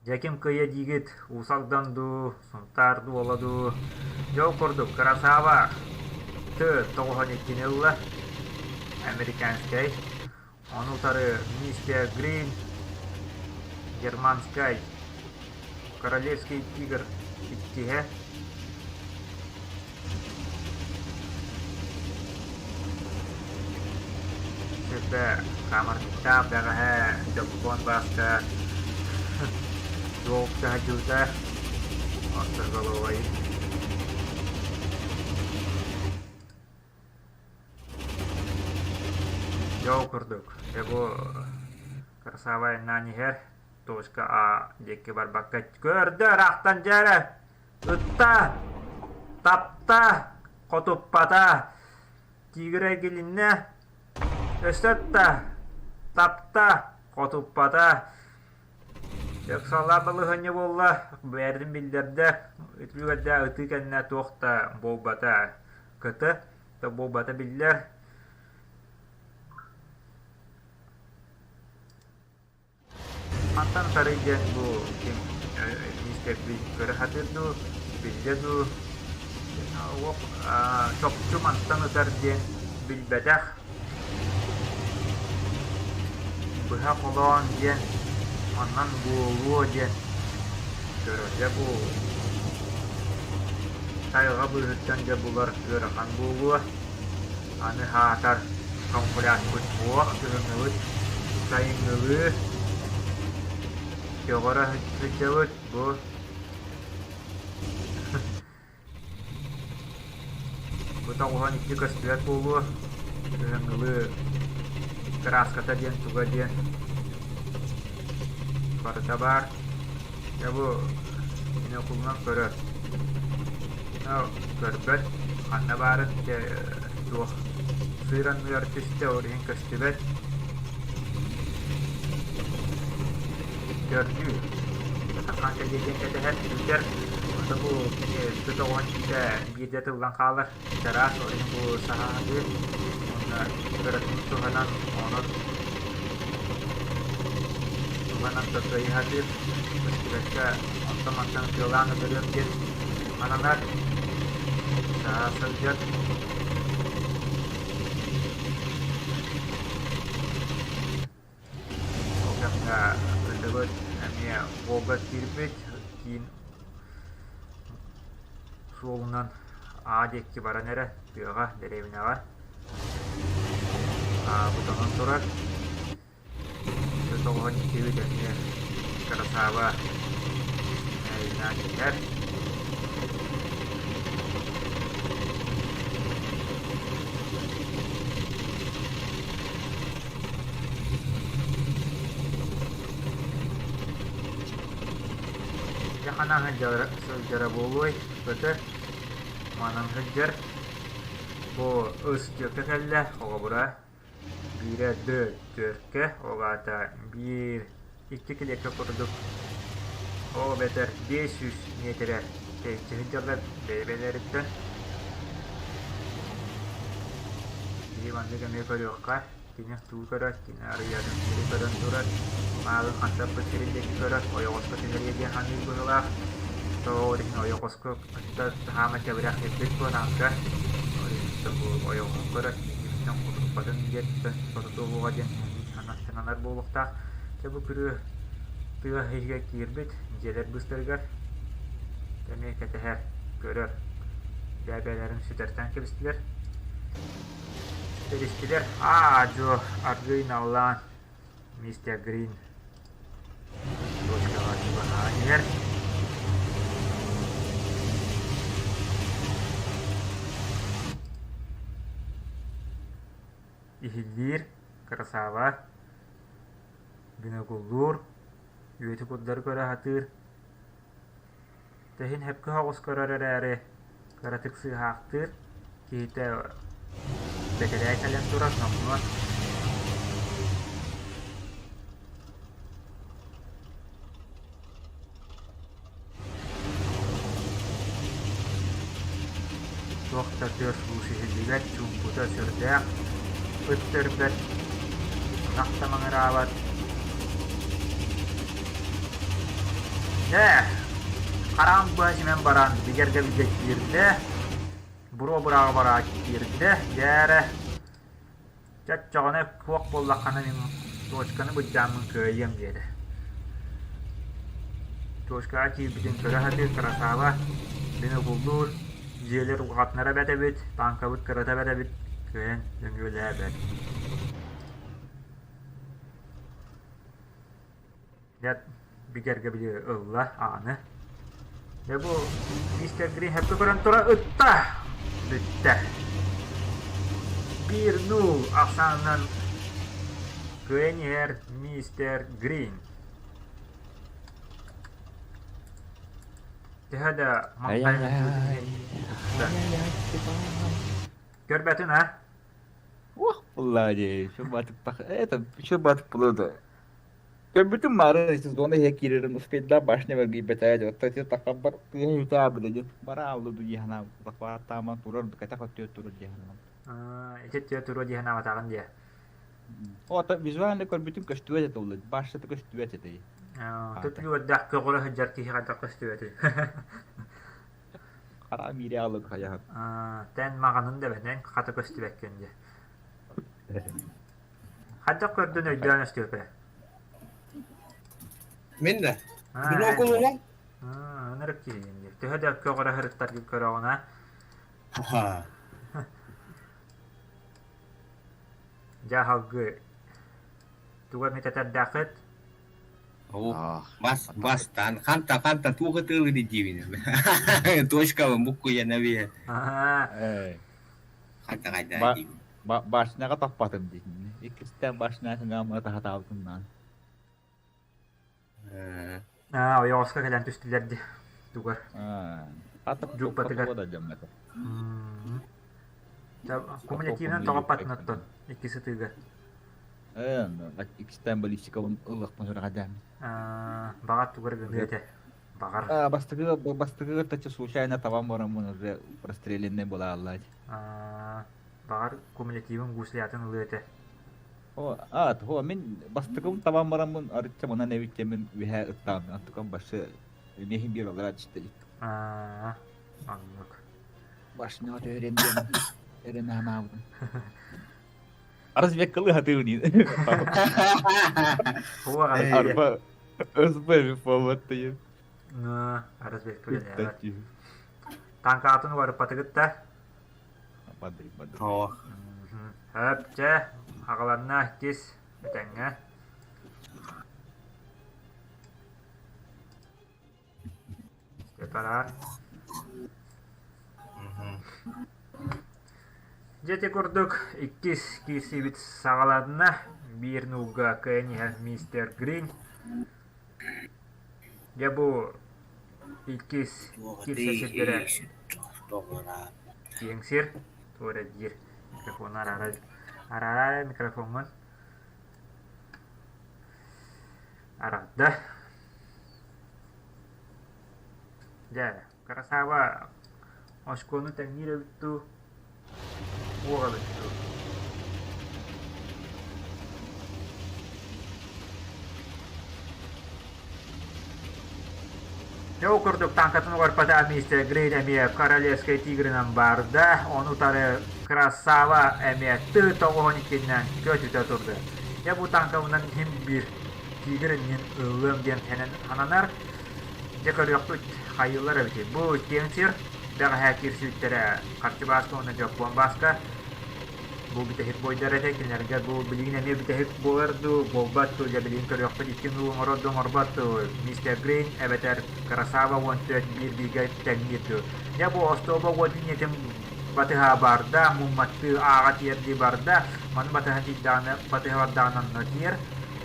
Speaker 3: Дьэ ким кыайа диигит, Уус Алдан дуу, Сунтаар дуу, Ола дуу? Дьэ ол курдук, Красава Т тоҕуһун иккини ылла, американскай. Ону утары Мистер Грин, германскай, Королевский тигр иккиһэ. Сирдэ хаамарбыттаах бэҕэһээ дьоппуон бааска суох саһадьыыта остроголовай Дьэ ол курдук, дьэ бу красава айаннаан иһэр, точка А диэки барбакка көрдө ыраахтан дьэ эрэ Ытта, тапта, хотуппата, тигр эргилиннэ, өссө ытта, тапта, хотуппата. Ыксаллаах балаһыанньа буолла, бэйэтин биллэрдэ, үтүлүгэрдээх ытыы кэннэ туох да буолбата. Кыты да буолбата биллэр. Мантан сарый диэн бу ким миистэбин көрө сатыыр дуу, биллэ дуу, чопчу мантан ытар диэн билбэтэх, быһа холоон диэн манан буолуо диэн көрөр. Дьэ бу тайҕа быыһыттан дьэ булар ыарахан буолуо. Аны саатар камуфляжпыт суох, кыһыҥҥыбыт сайыҥҥылыы көҕөрө сылдьабыт бу Бу тоҕуһан икки көстүбэт буолуо, кыһыҥҥылыы кырааската диэн туга диэн барыта баар. Дьэ бу инокулунан көрөр. Көрбөт, ханна баарын дьэ туох сыыр анныгар түстэ, ол иһин көстүбэт. Көрдүү. Сахан кэлиэ диэн кэтэһэр, күүтэр. Ото бу кини өссө тоҕуһан киитэ биирдэ тыллан хаалар. Чараас, ол иһин бу саһа сатыыр. Уонна кыратын туһанан, онон туһанан кыайа сатыыр. Көстүбэккэ онтон-мантан ытыалаан өлөрүөм диэн ананар. Саһа сылдьар. Ол кэмҥэ ытыбыт эмиэ Волга киирбит, киин суолунан Аа диэки баран эрэ, тыаҕа, дэриэбинэҕэ Аабытанан турар. Тоҕуһун иккибит эмиэ Красава эйнаан иһэр. Дьэ ханан сылдьара буолуой, көтө манан сылдьар. Бу ыс түөккэ кэллэ, холобура, биирэ д түөркэ, ол аата биир икки килиэккэ курдук, ол эбэтэр 500 миэтэрэ тэйиччи сылдьаллар бэйэ-бэйэлэриттэн. Киһи маннык эмиэ көрүөххэ, кини тугу көрөр, кини арыйарын сири көрөн турар, мааҕын хантаппыт сирин диэки көрөр, ойоҕоско түһэриэ диэн саныыр быһыылаах. Тоҕо иһин ойоҕоско кытта хаама кэбирэх ирбит буотаҥка. Ол иһин бу ойоҕоһун көрөр, киниттэн кутурбатын диэттэн сототуоҕуга диэн сананар буолуохтаах. Дьэ бу күрүө тыа иһигэр киирбит дьиэлэр быыстарыгар эмиэ кэтэһэр, көрөр. Бэйэ-бэйэлэрин сүтэртэн кэбистилэр. Сүтэристилэр. Аа-дьуо, аргыый наллаан мистер Грин точкаҕа чугаһаан иһэр. Иһиллиир, красава, бинокуллуур, үөтү курдары көрө сатыыр. Тэһин сөпкө соҕус көрөр эрээри, кыратык сыыһаахтыыр. Киһитэ бэтэрээ кэлэн турар номнуо. Туох да тыас-уус иһиллибэт, чуумпута сүрдээх, ыт көрбөт, ынах да маҥыраабат. Дьэ, хараҕым быһа симэн баран бигэргэбилгэ киирдэ, буруо бырааҕа бараа киирдэ, дьээрэ, чоччоҕуна суох буоллаххына мин точканы былдьааммын кыайыам диэтэ. Точкаҕа киирбитин көрө сатыыр красава, мин угуллуур, дьиэлэр улаатынара бэрт эбит, тааҥкабыт кырата бэрт эбит, кыайан нөҥүөлээбэт. Дьэ бигэргэбили ылла ааны. Дьэ бу мистер Грин сөпкө көрөн тура ытта! Бүттэ. 1-0 ахсаанынан кыайан иһэр мистер Грин. Төһө да
Speaker 8: Ай-яй-яй.
Speaker 3: Көрбөтүн а?
Speaker 8: Ух, Влади, еще батып Это, еще батып булды. Көрбүтүм маары сезона иһэ киирэрин успейда башня бэргийбэтэ оттон ити такабар тыаһа үтээ билигин барааллы ду дии санаабыт захваттааман турар кэтэх өттүгэр турар дии санаабыт.
Speaker 3: Ити өттүгэр туруо дии санаабатаҕын диэ.
Speaker 8: Ото визуально көрбүтүм көстүбэт этэ улла башнята көстүбэт этэ.
Speaker 3: Тут үөрдээх көҕүрэ сылдьар киһи хайдах көстүбэтий?
Speaker 8: Хара миирэ алык хайаһын.
Speaker 3: Тэн маҕанын да бэнэн хата көстүбэккин диэ. Хайдах көрдүн өйдөөн Өстүөпэ?
Speaker 5: Мин да. Бинокулунан?
Speaker 3: Ынырык киһигин диир. Төһө да көҕөрө сырыттаргын көрөҕүн а?
Speaker 5: Ха.
Speaker 3: Дьэ аһалгы туга эмит этэрдээххит?
Speaker 5: Бас бастан ханта ханта туох ытыылы диибин. Точкабын буккуйан эбиэ. Ханта хайда диибин.
Speaker 8: Башняҕа таппатым диһиннэ. Иккистээн башняһыҥа матаһатаабытымнаан.
Speaker 3: Аа, ойоҕоско кэлэн түстүлэр дии тугар. Дьууппатыгар. Кумулятивынан тоҕоппатын оттон икки сытыыга.
Speaker 8: Иккистээн баллистикабын ылыахпын сүрэҕэдээн.
Speaker 3: Баҕар тугар гыныа этэ. Баҕар.
Speaker 8: Бастакы бастакы тача случайно табан бараммын уже простреленный была
Speaker 3: Баҕар, кумулятивын гуслятын ылыа этэ.
Speaker 8: О, а, то мин бастакым табан бараммын арычча манан эбиттэммин үөһээ ыттаам. Антукам башы миэхин биир аллара түстэ.
Speaker 3: Аа, оннук.
Speaker 8: Башня өрен диэн эрэн анаабытым. Разведкалы хатыыбын. Арба СБ поваттайым.
Speaker 3: Разведка үлэлээбэт. Танкаатын уарыппатыгыт да?
Speaker 8: Бадый, бадый.
Speaker 5: Оо.
Speaker 3: Хөп, чэ, аҕаланна иккис этэҥҥэ. Сепарат. Дьэ ити курдук иккис киирсиибит саҕаланна. Биир нуулга кыайан иһэр мистер Грин. Дьэ бу иккис киирсэ сирдэрэ киэҥ сир туора диир микрофону араарай араарай микрофоҥҥун араарда дьэ красава очкону тэҥниир эбит дуу уох эбит дуу Дьэ ол курдук танкатын угарпата мистер Грин эмиэ королевскай тигрынан барда, ону утары Красава эмиэ тыы тоҕуһун иккиннэн көтүтэ турда. Дьэ бу танкабынан иһин биир тигр иннин ыллыам диэн сананар. Дьэ көрүөхпүт хайыылар эбитий. Бу киэҥ сир, бэҕэһээ киирсибиттэрэ Харчы Бааска уонна Дьоппуон Бааска. Бу бүтэһик буойдар этэ, кинилэргэ бу билигин эмиэ бүтэһик буолар дуу, буолбат дуу, дьэ билигин көрүөхпүт икки нуу оҥорор дуу, оҥорбот дуу, мистер Грин эбэтэр Красава 14 биир бииргэ тэҥниир дуу. Дьэ бу остуолба уот линиятын батыһа барда, мумматтыы ааҕа тиэрдии барда, маны батыһа тиийдэҕинэ, батыһа бардаҕына онно тиэр,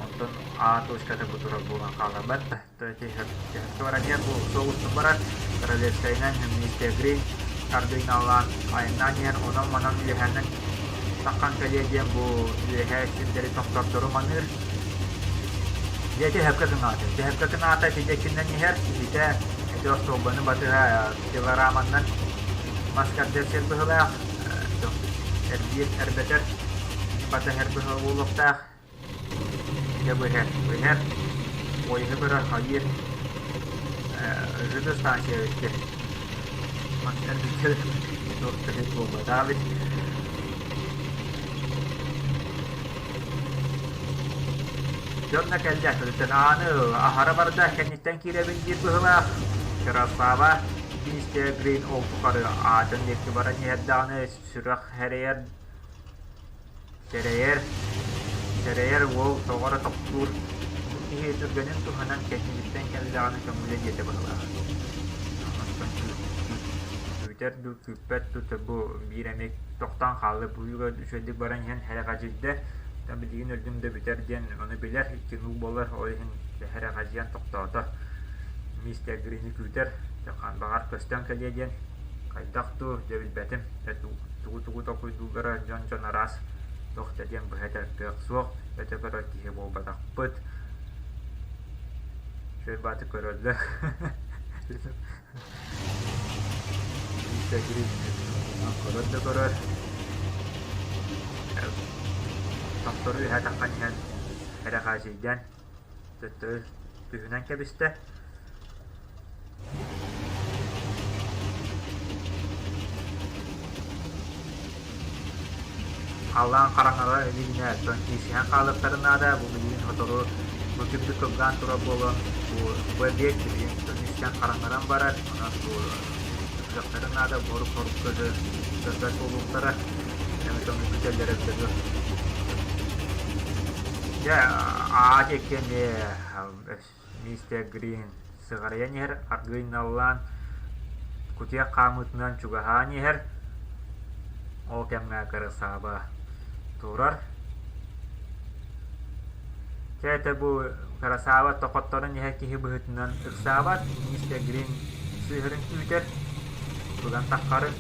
Speaker 3: онтон А точката бу турар буолан хааларбат. Баран иһэр бу суол устун барар, Королевскайынан мистер Грин. тардыҥналаан айаннаан иһэн онон-манан үөһээннэн таххан кэлиэ диэн бу үөһээ сирдэри тохтордору маныыр. Дьэ ити өһөккө кыҥаата. Өһөккө кыҥаата ити диэкинэн иһэр киһитэ ити остуолбаны батыһа пилораманнан мас кэрдэр сир быһыылаах эрбиир эрбэтэр батыһар быһыы буолуохтаах. Дьэ быһар, быһар, поеһы көрөр хайыыр ЖД станция эбиттэр. Мастар бүттэр туох да буолбатах эбит. Дьон да кэллэ, төрүттэн ааны аһара барда, кэнниттэн киирэбин диир быһыылаах. Красава, Мистер Грин ол тухары аатын диэки баран иһэр даҕаны сүрэх эрэйэр Сэрэйэр, сэрэйэр уол тоҕо эрэ тохтуур, бу киһи түргэнин туһанан кэннибиттэн кэллэҕинэ көҥүлэ диэтэ быһыылаах. Оттон күүтэр дуу, күүппэт дуу бу биир эмит тохтоон хаалла, буйуга үчүгэйдик баран иһэн сэрэхэдьийдэ, билигин өллүм да бүтэр диэн ону билэр, икки нуу буолар, ол иһин сэрэхэдьийэн тохтоото. Мистер Грини күүтэр, баҕар көстөн кэлиэ диэн хайдах дуу, дьэ билбэтим, тугу-тугу толкуйдууллара дьон-дьон араас туох да диэн быһа этэр кыах суох, өтө көрөр киһи буолбатахпыт. Үчүгэй бааты көрөллөр. Көрөр да көрөр. Тохтору үһэ таххан иһэн эрэхээчийдэн төттөрү түһүнэн кэбистэ. Халлаан хараҥара илигинэ дьон киирсиһэн хаалыахтарын наада. Бу билигин сотору бу күндү кылгаан турар буолан, бу эбиэт билигин көмүстэн хараҥаран барар. Онон бу ыксыахтарын наада, борук-сорукка көрбөт буолуохтара. Эмит бүтэллэрэ эбитэ Дьэ, аа диэки эмиэ Мистер Грин сыҕарыйан иһэр, аргыый наллаан кутуйах хаамыытынан чугаһаан иһэр, ол кэмҥэ кырасааба турар. Чэ, этэ бу кырасааба тохотторон иһэр киһи быһыытынан ыксаабат, мистер Грин сыыһарын күүтэр, туган таххарын.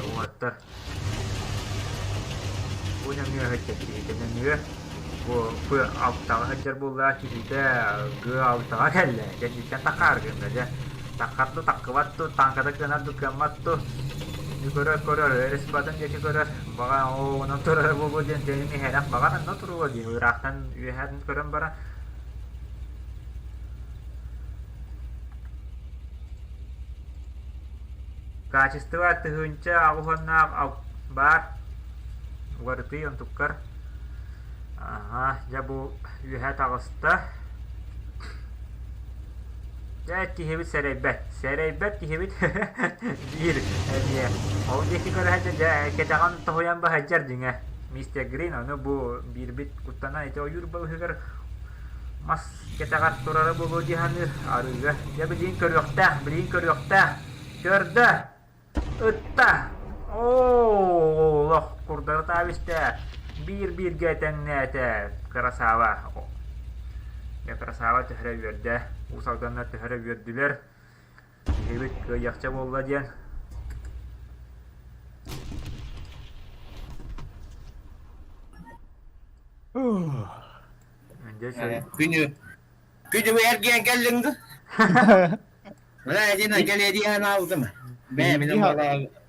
Speaker 3: Уолаттар бу нөҥүө сылдьар киһитэ нөҥүө бу П алтаҕа сылдьар буоллаҕа киһитэ Г алтаҕа кэллэ кэнниттэн тахаар гынна дьэ таххар ду таххыбат ду тааҥката кыанар ду кыаммат ду көрөр көрөр респатын диэки көрөр Баҕа онон турара буолуо диэн кэлин иһэрэх баҕар онно туруо дии ыраахтан үөһээн көрөн баран Качество тыһыынча аҕыс баар угарытыы онтуккар аһа дьэ бу үөһэ таҕыста Дьэ киһибит сэрэйбэт. Сэрэйбэт киһибит биир эмиэ. Ол диэки көрө сылдьан дьэ кэтэҕин тоһуйан баһыйдьар дьиҥэ. Мистер Грин ону бу биирбит куттана ити ойуур быыһыгар мас кэтэҕэр турара буолуо дии саныыр арыыга. Дьэ билигин көрүөхтээх, билигин көрүөхтээх. Көрдө! Ытта! Оо, олох курдары таабистэ. Биир-бииргэ тэҥнээтэ. Красава. Дьэ, Красава төһөрө үөрдэ. Уус Алданнар төһөрө үөрдүлэр. Киһибит кыайыахча буолла диэн.
Speaker 5: Күнү күнү эргийэн кэллиҥ дуу? Бля, один кэлиэдиэн аалдым. Бээ, мин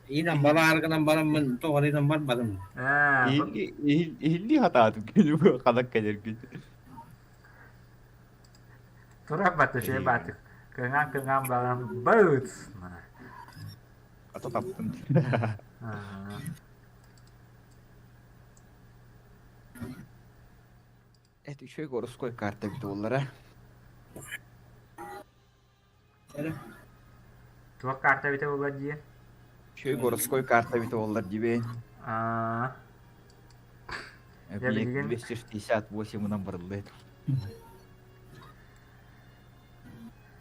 Speaker 5: инам балааргынан бараммын тоҕор инам барбатым.
Speaker 8: Иһиллии хатаатым күнү ханак кэлэргин.
Speaker 3: Турар баты, шей баты. Кыҥаан кыҥаан баран быт.
Speaker 8: Ата таптым. Это еще и городской карта доллара.
Speaker 3: Туох карта эбитэ буолла дии?
Speaker 8: Үчүгэй городской карта эбитэ буоллар дибин.
Speaker 3: Аа.
Speaker 8: Объект 268-ынан барыллыат.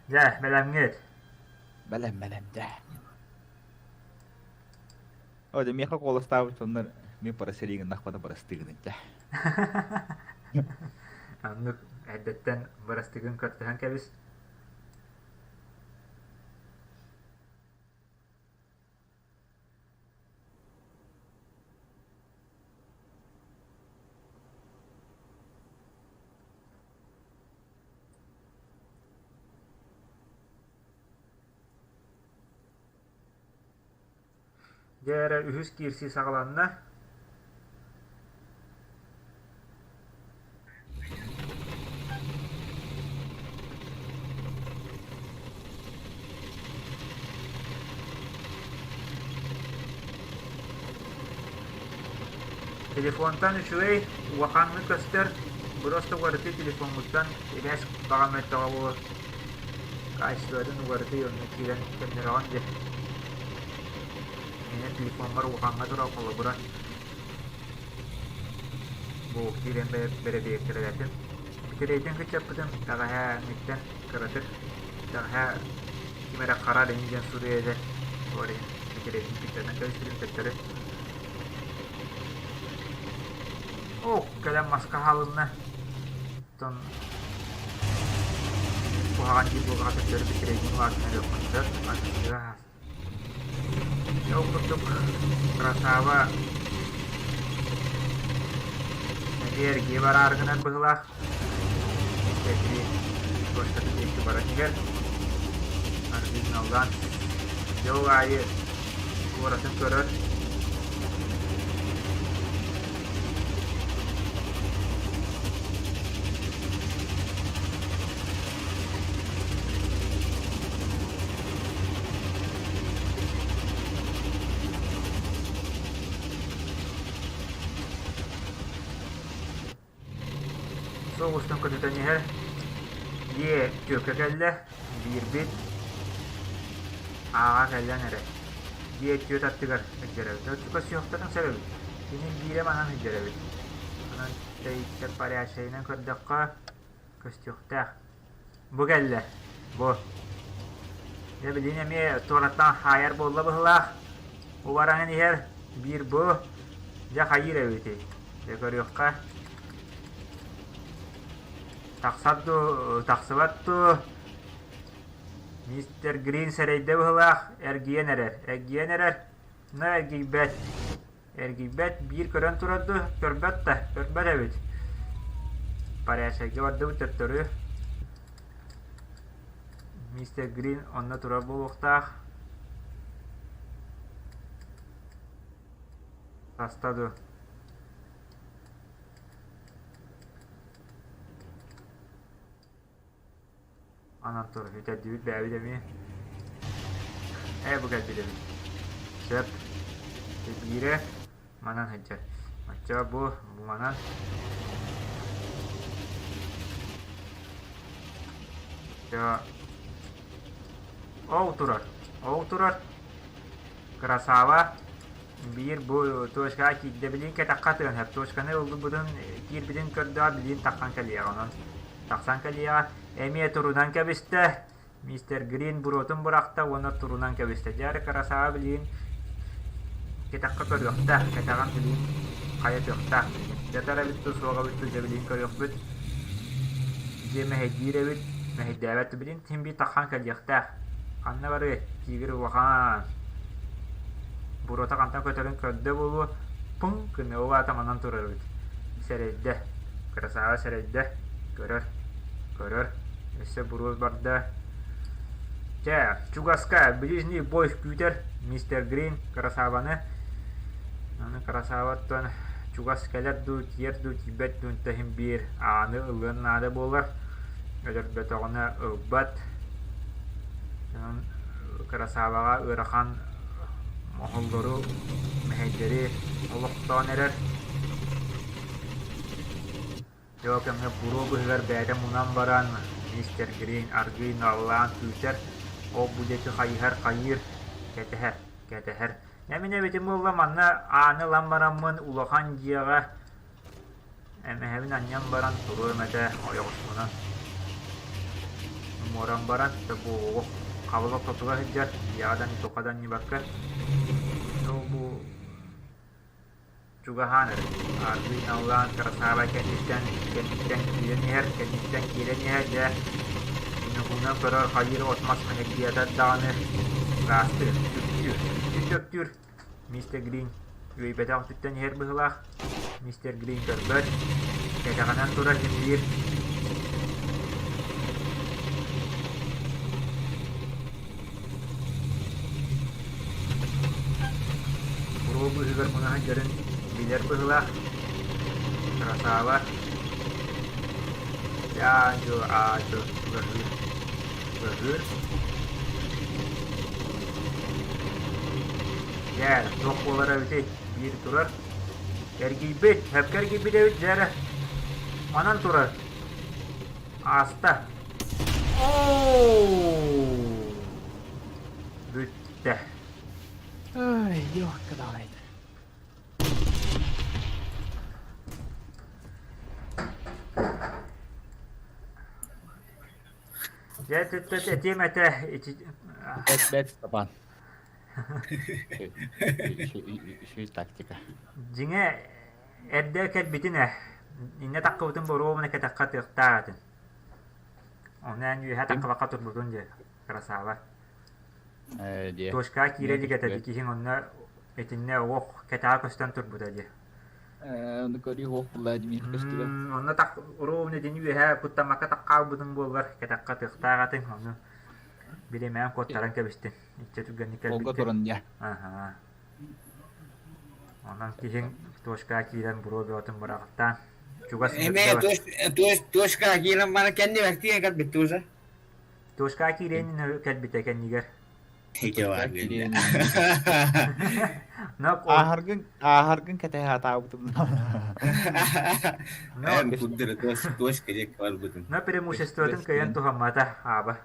Speaker 3: Дьэ, бэлэмҥит?
Speaker 8: Бэлэм, бэлэм, дьэ. О, дьэ миэхэ куоластаабыт дьоннор мин парасерии гыннахпына барастыы гыныҥ дьэ.
Speaker 3: Оннук эрдэттэн бырастыгын көрдөһөн кэбис. Дьэ эрэ үһүс киирсии саҕаланна. Телефонтан үчүгэй, улаханнык көстөр, просто уларытыы телефоҥҥуттан ибээс баҕа мөлтөҕө буолуо. Качествотын уларытыы онно киирэн көннөрөҕүн дии. Миэнэ телефоммар улахаҥҥа турар холобура бу киирэн бэрэбиэркэлээтим. Бүтэрээйтэн кыччаппытым бэҕэһээҥҥиттэн кыратык бэҕэһээ ким эрэ хара иһин диэн суруйа этэ. Ол иһин бүтэрээйтэн кыччатан кэбиспитим төттөрү. Оо, кэлэн маска хаалынна. Оттон куһаҕан диир буоллаҕа төттөрү бүтэрээйтэн улаатан эрэ сөп. Антыга Дьэ ол курдук Красава эмиэ эргийэ бараары гынар быһыылаах. Ити почтатын диэки баран иһэр. Аргыый-наллаан. Дьэ ол аайы куоратын көрөр. Суол устун көтүтэн иһэр. Дьиэ түөккэ кэллэ, биирбит ааҕа кэллэн эрэ. Дьиэ түөт аттыгар илдьэрэбит. Оччука сүөхтэрин сөп эбит. Кини биирэ манан илдьэрэбит. Онон тэйиттэр порядочнайынан көрдөххө, көстүөхтээх. Бу кэллэ. Бу. Дьэ билигин эмиэ туораттан хаайар буолла быһыылаах. Бу баран иһэр биир бу. Дьэ хайыыр эбитий? Дьэ көрүөххэ. Тахсар дуу, тахсыбат дуу? Мистер Грин сэрэйдэ быһыылаах, эргийэн эрэр, эргийэн эрэр, но эргийбэт. Эргийбэт, биир көрөн турар дуу, көрбөт да, көрбөт эбит. Порядочайга бардыбыт төттөрү. Мистер Грин онно турар буолуохтаах. Таста дуу. Анан тур, үтэрдибит бэйэбит эмиэ. Ээ, бу кэлбит эбит. Сөп. Биирэ манан сылдьар. Оччо бу, бу манан. Оччо ол турар. Ол турар. Красава. Биир бу точкаҕа киирдэ. Билигин кэтэххэ атыан сөп. Точканы ылбытын, киирбитин көрдөҕө билигин таххан кэлиэҕэ онон. Тахсан кэлиэҕэ. Эмиэ турунан кэбистэ. Мистер Грин буруотун бырахта уонна турунан кэбистэ. Дьэ эрэ красава билигин кэтэххэ көрүөхтээх. Кэтэҕин билигин хайа тыахтаах билигин. Дьатар эбит дуу, суох эбит дуу, дьэ билигин көрүөхпүт. Дьиэ мэһэйдиир эбит, мэһэйдээбэт билигин син биир таххан кэлиэхтээх. Ханна барыай, тигр улахан. Буруота хантан көтөрүн көрдө буолуо, пуҥ гына ол аата манан турар эбит. Сэрэйдэ. Красава сэрэйдэ. Көрөр. Көрөр. Өссө буруо барда. Чэ, чугаска ближний бой күүтэр мистер Грин красаваны. Аны красаваттан чугас кэлэр дуу, тиийэр дуу, тиийбэт дуу иһин биир ааны ылыан наада буолар. Өлөрбөтөҕүнэ ылбат. Онон красаваҕа ыарахан моһоллору, мэһэйдэри олохтоон эрэр. Дьэ ол кэмҥэ буруо быыһыгар бэйэтэ мунан баран, мистер Грин аргыый наллаан күүтэр, ол-бу диэки хайыһар хайыыр, кэтэһэр, кэтэһэр. Дьэ мин эбитим буолла манна ааны ылан бараммын улахан дьиэҕэ эмэһэбин анньан баран туруом этэ ойоҕоспунан муоран баран буолуох хабыл ортотугар сылдьар дьиэҕэ да туохха да анньыбакка ол бу. Чугаһаан эрэр, аргыый наллаан красава кэнниттэн, кэнниттэн киирэн иһэр, кэнниттэн киирэн иһэр, дьэ, ньукунан көрөр хайыыр от-мас мэһэйдиэтэр даҕаны ыраастыыр, үктүүр, үктүү төктүүр. Мистер Грин үөйбэтэх өттүттэн иһэр быһыылаах. Мистер Грин көрбөт, кэтэҕинэн турар син Буруо быыһыгар муна сылдьарын билэр быһыылаах. Красава. Дьаа-дьу аа-дьу чугаһыыр. Чугаһыыр. Дьэ, туох буолара эбитий? Биир турар. Эргийбит, сөпкө эргийбит эбит дьэ эрэ. Манан турар. Ааста. Оо! Бүттэ.
Speaker 8: Ай, ёлка давай.
Speaker 3: Дьэ, этиэм этэ ити
Speaker 8: Бэт бэт Степан. Үчүгэй тактика.
Speaker 3: Дьиҥэ эрдэ кэлбитин ээ. Иннэ таххыбытын боруобуна кэтэххэ тыахтаах этин. Ону эн үөһэ таххыбакка турбутун дии, красава.
Speaker 8: Ээ,
Speaker 3: Точкаҕа киирэ илик этэ киһиҥ онно итиннэ уох кэтэҕэ көстөн турбута дии.
Speaker 8: Ээ, ону көрүү уох Владимир көстүбэт.
Speaker 3: Онно тах уруубун итини үөһэ куттаммакка таххаалбытын буоллар кэтэххэ тыахтаах этиҥ ону билимээн куоттаран кэбистин. Иччэ түргэнник
Speaker 8: Олго
Speaker 3: кэлбиккин.
Speaker 8: туран дьэ.
Speaker 3: Аһаа. Онон киһиҥ точкаҕа киирэн буруо бөҕөтүн быраҕаттаан чугас
Speaker 5: Эмээ точка киирэн баран кэннибэр тиийэн кэлбит уже.
Speaker 3: Точкаҕа киирэн кэлбитэ кэннигэр.
Speaker 8: Ааһаргын ааһаргын кэтэһэ атаабытым.
Speaker 5: Точка диэки барбытым.
Speaker 3: Но преимуществотын кыайан туһаммата ааба.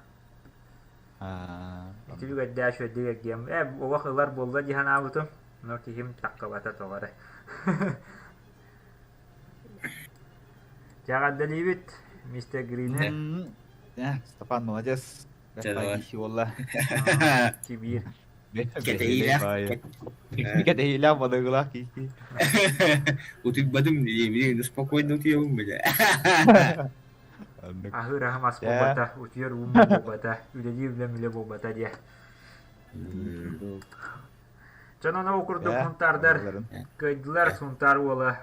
Speaker 3: Ити үгэрдээх үчүгэйдик эргиэм. Ээ, олох ылар буолла дии санаабытым. Но киһим таххыбата тоҕо эрэ. Эҕэрдэлиибит, мистер Грини.
Speaker 8: Степан молодец. Буолла.
Speaker 3: Кибиир.
Speaker 5: Кэтэһиилээх.
Speaker 8: Кэтэһиилээх балыгылаах киһи.
Speaker 5: Утуйбатым диэбин, спокойно утуйабын бile.
Speaker 3: Аһыыр аһым ас буолбата, утуйар уум буолбата, үлэлиир үлэм үлэ буолбата диэ. Дьон ону курдук сунтаардар кыайдылар Сунтаар уола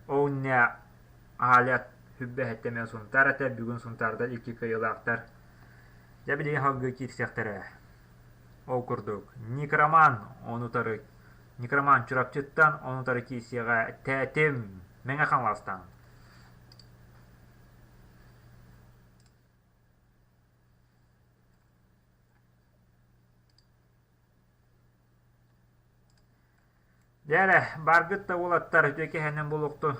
Speaker 3: Оуння Аля хүббэһэттэмэ Сунтаар этэ бүгүн Сунтаардар икки кыайыылаахтар. Дьэ билигин салгыы киирсиэхтэрэ. Ол курдук Некроман ону утары Некроман Чурапчыттан ону утары киирсиэҕэ Тэтим Мэҥэ Хаҥаластан. Дьэ эрэ, бааргыт да уолаттар үтүө киэһэнэн буолуохтун.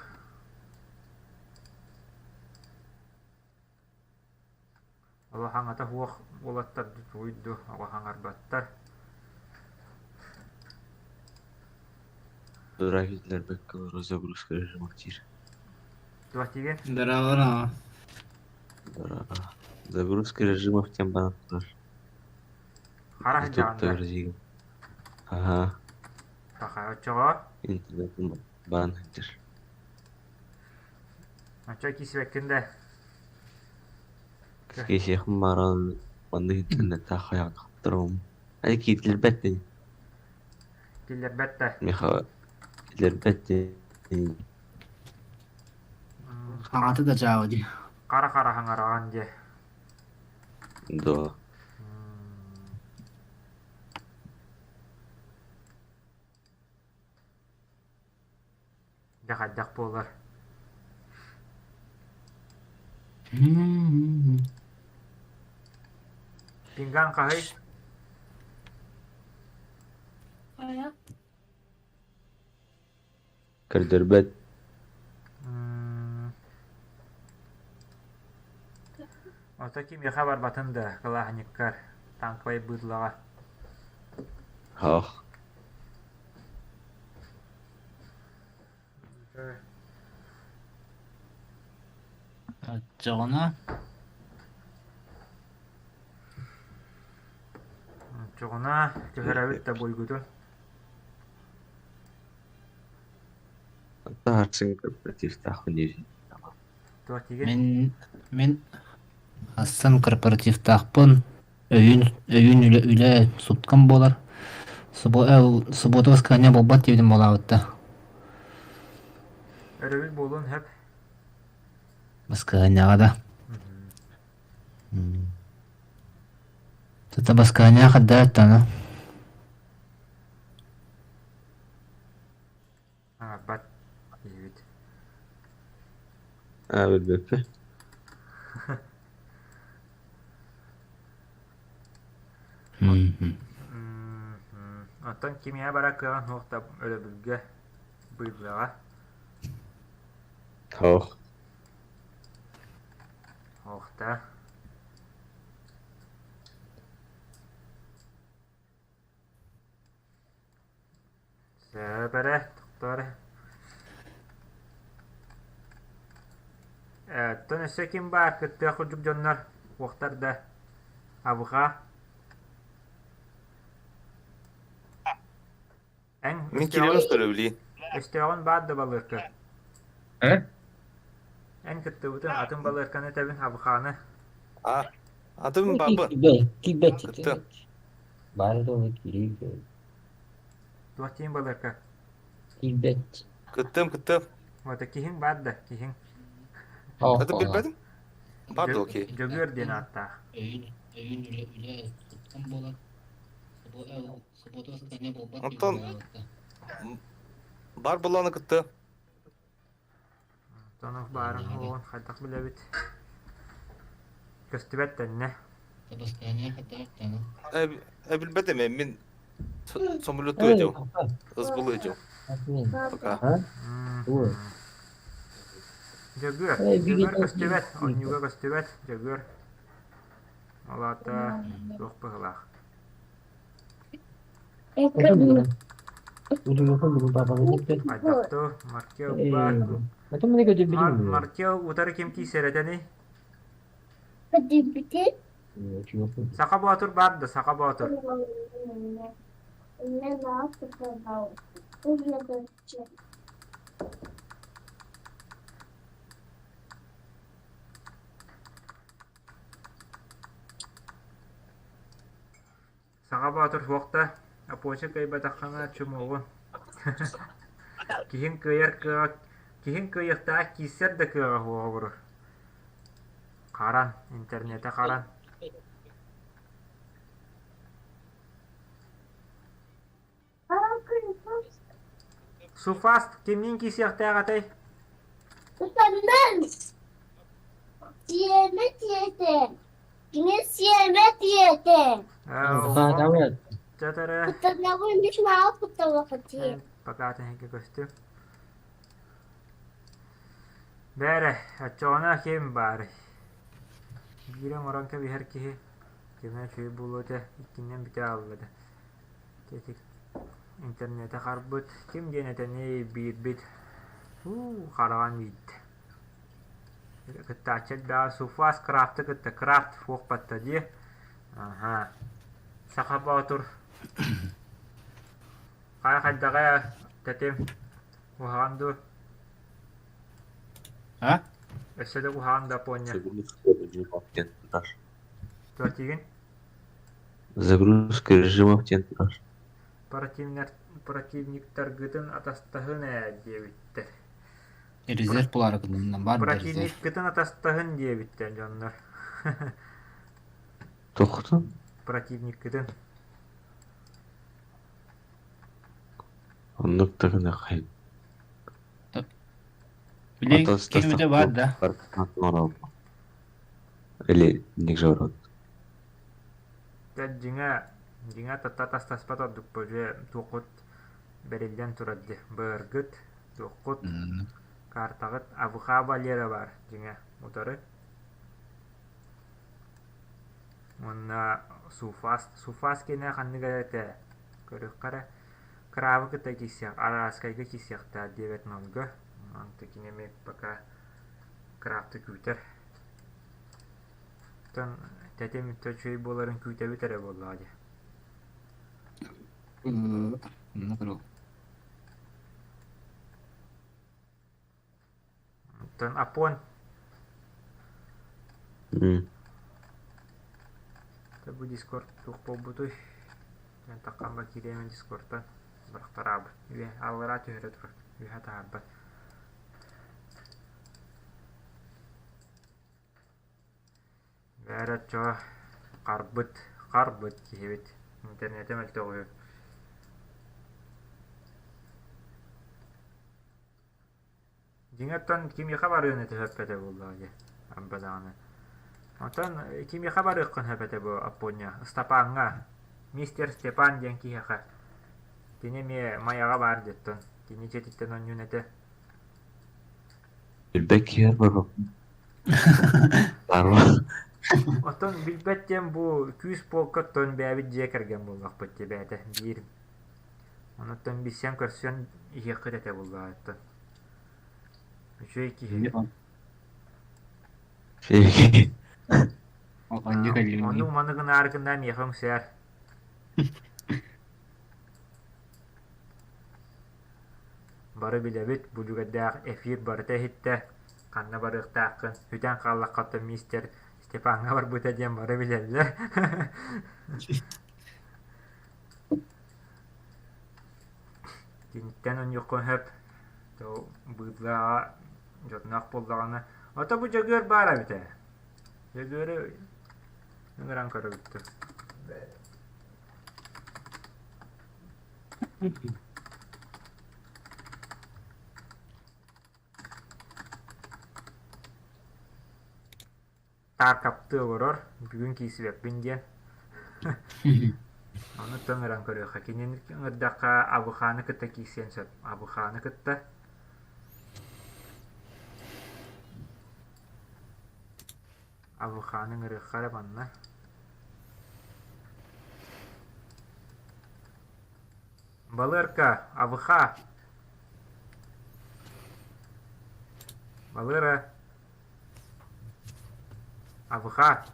Speaker 3: Олох аҥата суох уолаттар тугуй дуу, оҕо хаҥарбаттар.
Speaker 10: Дурак загрузка режима диир.
Speaker 3: Туох диигин?
Speaker 1: Здорово.
Speaker 10: Здорово. Загрузка режимов тем баран турар.
Speaker 3: Хара сылдьаҕын
Speaker 10: Ютубта
Speaker 3: да?
Speaker 10: көрдүүгүн. Аһаа.
Speaker 3: Саха оччоҕо?
Speaker 10: Интернетим баран сылдьар.
Speaker 3: Оччо киирсибэккин да?
Speaker 10: Киһиэхим баран маннык интернеттаах хайаҕын Ай киирбэт дии.
Speaker 3: Киллэрбэт да?
Speaker 10: Миэхэ киллэрбэт дии.
Speaker 1: Хаҥаты да дьаабы дии.
Speaker 3: Хара-хара хаҥараҕын дьэ.
Speaker 10: Да.
Speaker 3: Дьэ хайдах буолар? Пинган хаһый?
Speaker 11: Хайа?
Speaker 10: Көрдөрбөт.
Speaker 3: Ото кимиэхэ барбатын да, кылааһынньыккар, танковай быдлаҕа.
Speaker 10: Ох.
Speaker 1: Оччоҕуна
Speaker 3: Оччоҕуна түһэрэбит да буйгутун.
Speaker 10: Таарсын корпоративтаахпын диир.
Speaker 3: Туох диигин?
Speaker 12: Мин мин астан корпоративтаахпын, өйүүн өйүүн үлэ үлэ суткам буолар. Субо суббота воскресенье буолбат диэбитим буолаабытта.
Speaker 3: Өрөбүл буолуон сөп.
Speaker 12: Баскыһыанньаҕа да. Тута баскыһыанньаҕа хайдах аттана?
Speaker 3: Аҥарбат диибит.
Speaker 10: Аа билбэппин.
Speaker 3: Оттон кимиэхэ барар кыаҕын суох да өрөбүлгэ быыбыаҕа.
Speaker 10: Суох.
Speaker 3: Суохта. Сөп эрэ, тохтоо эрэ. Оттон өссө ким баар кыттыах курдук дьоннор уохтар да абыхаа Эн
Speaker 13: Мин кириэбин устар билиин.
Speaker 3: Өстөөҕүн баар да балыарка.
Speaker 4: Э?
Speaker 3: Эн кыттыбытын атын балыарканы этэбин абыхааны.
Speaker 13: А, атын бабы.
Speaker 4: Киирбэт
Speaker 13: Кыттыам.
Speaker 4: Баар да ол киирии
Speaker 3: Туох диэн балыарка?
Speaker 4: Киирбэт.
Speaker 13: Кыттыам, кыттыам.
Speaker 3: Вот киһиҥ баар да, киһиҥ.
Speaker 13: Аты билбэтим. Бар да окей.
Speaker 3: Дьөгүөр диэн ааттаах.
Speaker 12: Өйүн өйүн үлэ үлэ суткам буолар.
Speaker 13: Онтон бар булланы кытта.
Speaker 3: Онтон баарын уоҕун хайдах билэбит? Көстүбэт тэннэ.
Speaker 13: Э билбэтим мин самолетту идем. Ызбылы идем. Пока.
Speaker 3: Дьөгүөр, Дьөгүөр көстүбэт, онньуга көстүбэт, Дьөгүөр. Ол аата туох быһыылаах. Хайдахту Маркел баар. Маркел утары ким киисэр этэний? Саха Боотур баар да, Саха Боотур. Саха Боотур суох да, Апоча кыайбатаххына чумуоҕун. Киһиҥ кыайар кыаҕа, киһиҥ кыайыахтаах киирсэр да кыаҕа суоҕа бурур. Харан, интернетэ харан. Суфаст кимниин киирсиэхтээх этэй?
Speaker 14: Сиэмэ тиэтэ. Кини сиэмэ тиэтэ.
Speaker 3: Пока көстүм. Бээрэ, оччоҕуна ким баарый? Биири оҥорон кэбиһэр киһи кимэ үчүгэй буолуо этэ, иккинэн бүтэ хаалла да. Ити интернети харбыт, ким диэн этэний биирбит уу хараҕан биирдэ. Кыттааччы элбэҕэ Суфас крафты кытта крафт фуохпатта дии. Аха. Саха Боотур хайа хайдаҕа тэтим куһаҕан дуу?
Speaker 12: А?
Speaker 3: Өссө да куһаҕан да поня. Туох диигин?
Speaker 10: Загрузка режимов диэн турар.
Speaker 3: Противниктаргытын атастаһын ээ диэбиттэр.
Speaker 12: Резерв булаары гынным бар да резерв.
Speaker 3: Противниккытын атастаһын диэбиттэр дьоннор.
Speaker 10: Тохтун?
Speaker 3: Противниккытын.
Speaker 10: Оннук да гынаххай.
Speaker 12: Били ким бар да?
Speaker 10: Или Нижегород.
Speaker 3: Дьиҥэ, дьиҥэ тата тастаспат ордук бу туоххут бэриллэн турар дии. Быаргыт, туоххут, картаҕыт АВХ Валера баар дьиҥэ утары. Уонна Суфас, Суфас киэнэ ханнык эрэ этэ, көрүөххэ эрэ. Крабы кытта киирсиэх, Араскайга киирсиэхтээх диэбэт нолга. Онто кини эмиэ пока крафты күүтэр. Оттон тэтим үчүгэй буоларын күүтэбит эрэ буоллаҕа дии.
Speaker 12: Онно көрүөх.
Speaker 3: Оттон Апон Бу Дискорд туох буолбутуй? Диэн таххамба киириэмин Дискордтан бырахтараабыт. Үө аллараа түһэрэ турар, үөһэ таһаарбат. Бээрэ оччоҕо харбыт, харбыт киһибит. Интернетэ мөлтөх үһү. Дьиҥэ оттон кимиэхэ барыан этэ сөп этэ буоллаҕа дии, Амба даҕаны. Оттон кимиэхэ барыаххын сөп этэ бу Аппуонньа? Ыстапааҥҥа, мистер Степан диэн киһиэхэ. Кини эмиэ Майаҕа баар дии оттон. Кини дьиэтиттэн онньуун этэ.
Speaker 10: Билбэт киһи барбаппын. Барба.
Speaker 3: Оттон билбэт диэн бу күүс полка оттон бэйэбит дьиэ кэргэн буоллахпыт дии бэйэтэ биир. Онуттан билсэн-көрсөн иһиэххит этэ буоллаҕа оттон. Үчүгэй киһи. Оннук маны гынаары гына миэхэ үҥсээр. Бары билэбит, бу үлүгэрдээх эфир барыта иһиттэ, ханна барыахтааххын, сүтэн хааллаххыттан мистер Степаҥҥа барбыта диэн бары билэллэр. Киниттэн онньуоххун сөп, быыдлааҕа дьонноох буоллаҕына, ото бу Дьөгүөр баар эбит ээ. Дьөгүөрү ыҥыран көрөбүт Тааркаптыы олорор, бүгүн киирсибэппин диэн. Ону ыҥыран көрүөххэ. Кинини ыҥырдахха Абыхааны кытта киирсиэн сөп. Абыхааны кытта Абыхааны ыҥырыахха эрэ манна. Балыарка, Абыха! Балыара! Абыха!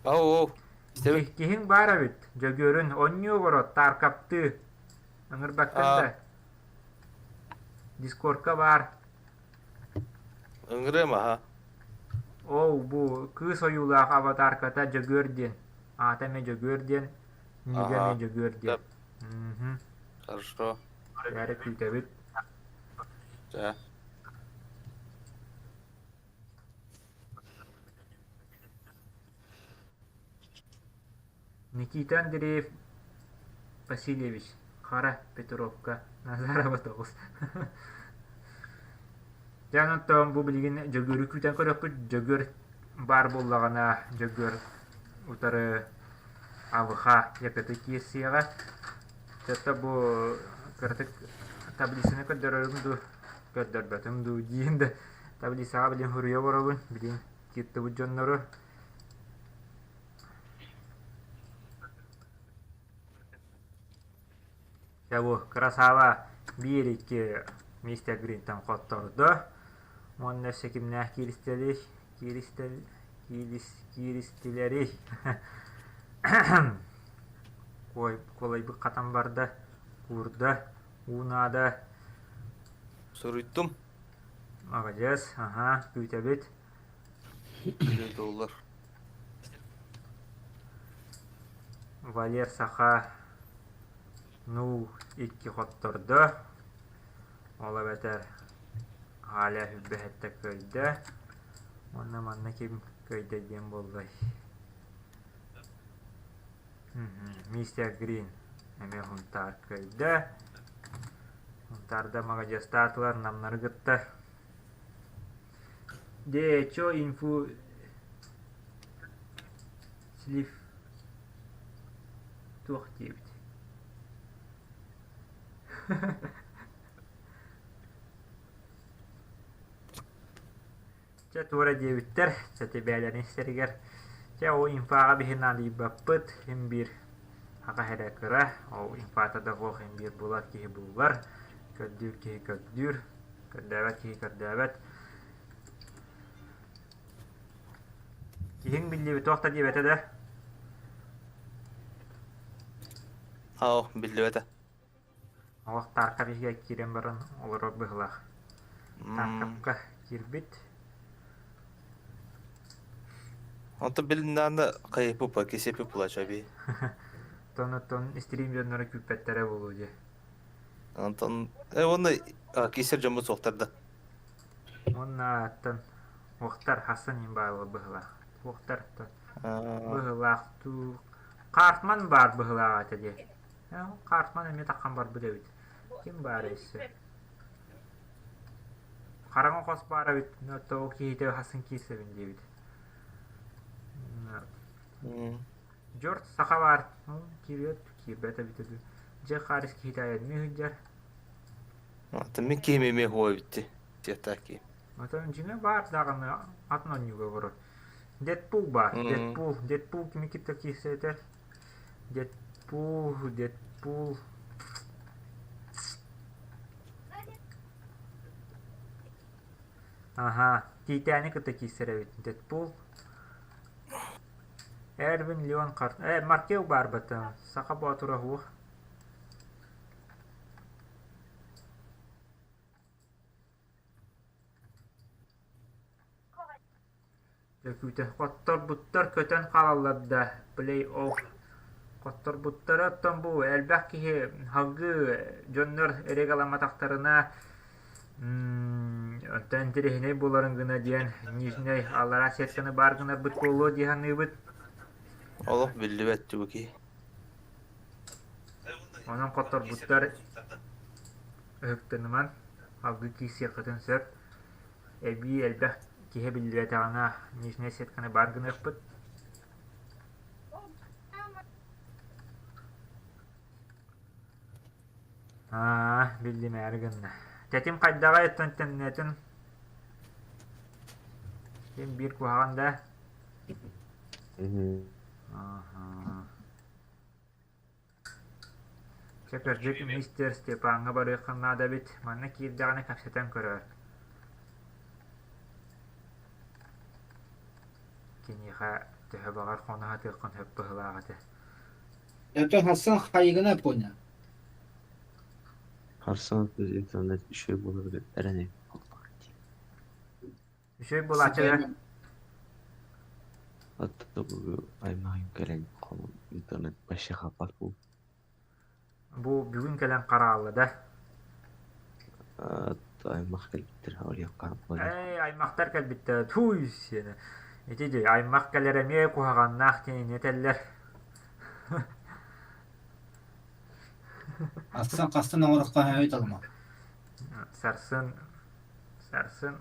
Speaker 13: Ау,
Speaker 3: Киһиҥ баар эбит, Дьөгүөрүн, онньуу олорот, тааркаптыы. Ыҥырбаккын да. Дискордка баар.
Speaker 13: Ыҥырыам аһа.
Speaker 3: Ол бу кыыс ойуулаах аватарката Дьөгүөр диэн. Аата эмиэ Дьөгүөр диэн, нигэ эмиэ Дьөгүөр диэн.
Speaker 13: Хорошо.
Speaker 3: Бары күүтэбит.
Speaker 13: Да.
Speaker 3: Никита Андреев Васильевич Хара Петровка Назарова тоҕус Дьэ онтон бу билигин Дьөгүөрү күүтэн көрүөхпүт. Дьөгүөр баар буоллаҕына Дьөгүөр утары АВХ якоты киирсиэҕэ. Чэ бу кыратык таблицаны көрдөрөрүм дуу, көрдөрбөтүм дуу диин да таблицаҕа билин суруйа олоробун. Билин кииртибит дьоннору Дьэ бу Красава биир-икки мистер Гринтэн хоттордо. Уонна өссө кимнээх кииристэлий? Кииристэл киирис кииристилэрий? Куолайбыт хатан барда, куурда, уу наада.
Speaker 13: Суруйдум.
Speaker 3: Маладьыас, аһаа, күүтэбит.
Speaker 13: Доллар.
Speaker 3: Валер Саха ну икки хоттордо. Ол эбэтэр Галя сүрбэһэттэ кыайда. Уонна манна ким кыайда диэн буоллай? Мистер Грин эмиэ Хунтаар кыайда. Хунтаарда маладьыастаатылар намнары кытта. De hecho, инфу слив туох диэбит Чэ туора диэбиттэр, сэтибээлэрин истэригэр чэ ол инфаҕа биһи наадыйбаппыт, син биир аҕа эрэ кыра, ол инфата да суох син биир булар киһи булар, көрдүүр киһи көрдүүр, көрдөөбөт киһи көрдөөбөт. Киһиҥ биллибит туох да диэбэтэ да?
Speaker 13: Ау, биллибэтэ.
Speaker 3: Олох Таркап иһигэр киирэн баран олорор быһыылаах. Таркапка. Киирбит.
Speaker 13: Онтон билиннэҕинэ хайыппыппа, кисиэппит булааччы
Speaker 3: Тон стрим дьонноро күүппэттэрэ буолуо дии.
Speaker 13: Онтон уонна кисер дьоммут суохтар да.
Speaker 3: Уонна оттон уохтар хассан иһин бааллар быһыылаах. Уохтар быһыылаах туу Картман баар быһыылаах этэ дии. Картман эмиэ таххан барбыт эбит. Ким баар өссө? Хараҥа хос баар эбит, ол киһитэ хасын киирсэбин диэбит. Дьорт саха баар, киирбэт, киирбэт эбитэ дуу. Дьэ хаарыс киһитэ айанныы сылдьар.
Speaker 13: Оттон мин киһим эмиэ хуо эбитти. Тиэтаки.
Speaker 3: Оттон дьиҥэ баар даҕаны атын онньуга олорор. Дэдпул баар, Дэдпул, Дэдпул кими кытта киирсэтэ? Дэдпул, Дэдпул. Аһаа, Тиитээни кытта киирсэр эбит Дэдпул. Эрвин Леонхард. Маркел баар бата. Саха боотура уһуох. Дьэ Хотторбуттар көтөн хаалаллар да, плей-офф. Хотторбуттара оттон бу элбэх киһи салгыы дьоннор регаламматахтарына оттон интэриэһинэй буоларын гына диэн Нижнэй аллараа сетканы баар гынарбыт буолуо дии саныыбыт.
Speaker 13: Олох биллибэт түбүки.
Speaker 3: Онон хотторбуттар ыһыктыныман, алгыы киирсиэххитин сөп. Эбии элбэх киһи биллибэтэҕинэ нижняя сетканы баар гыныахпыт. Аа, биллимээри гынна. Тэтим хайдаҕай оттон тэмнэтин? Ким биир куһаҕан да? Аха. Чэ, кырдьык, мистер Степаҥҥа барыаххын наада эбит, манна киирдэҕинэ кэпсэтэн көрөөр Киниэхэ төһө баҕар хоно сатыаххын сөп быһыылаах этэ
Speaker 15: Это Хасан хайыгына понял.
Speaker 10: Харсан интернет үчүгэй буолар эрэнэ
Speaker 3: Үчүгэй буолааччы
Speaker 10: Hatta bu аймаҕым кэлэн холум интернет вообще хаппат буолбут.
Speaker 3: Бу бүгүн кэлэн хараалла да?
Speaker 10: Аймах кэлбиттэр
Speaker 3: Ээ, аймахтар кэлбиттэр. Туй сиэнэ. Ити дии, аймах кэлэр эмиэ куһаҕаннаах диэн этэллэр.
Speaker 12: Астан хастан оҥороххо өй талма.
Speaker 3: Сарсын Сарсын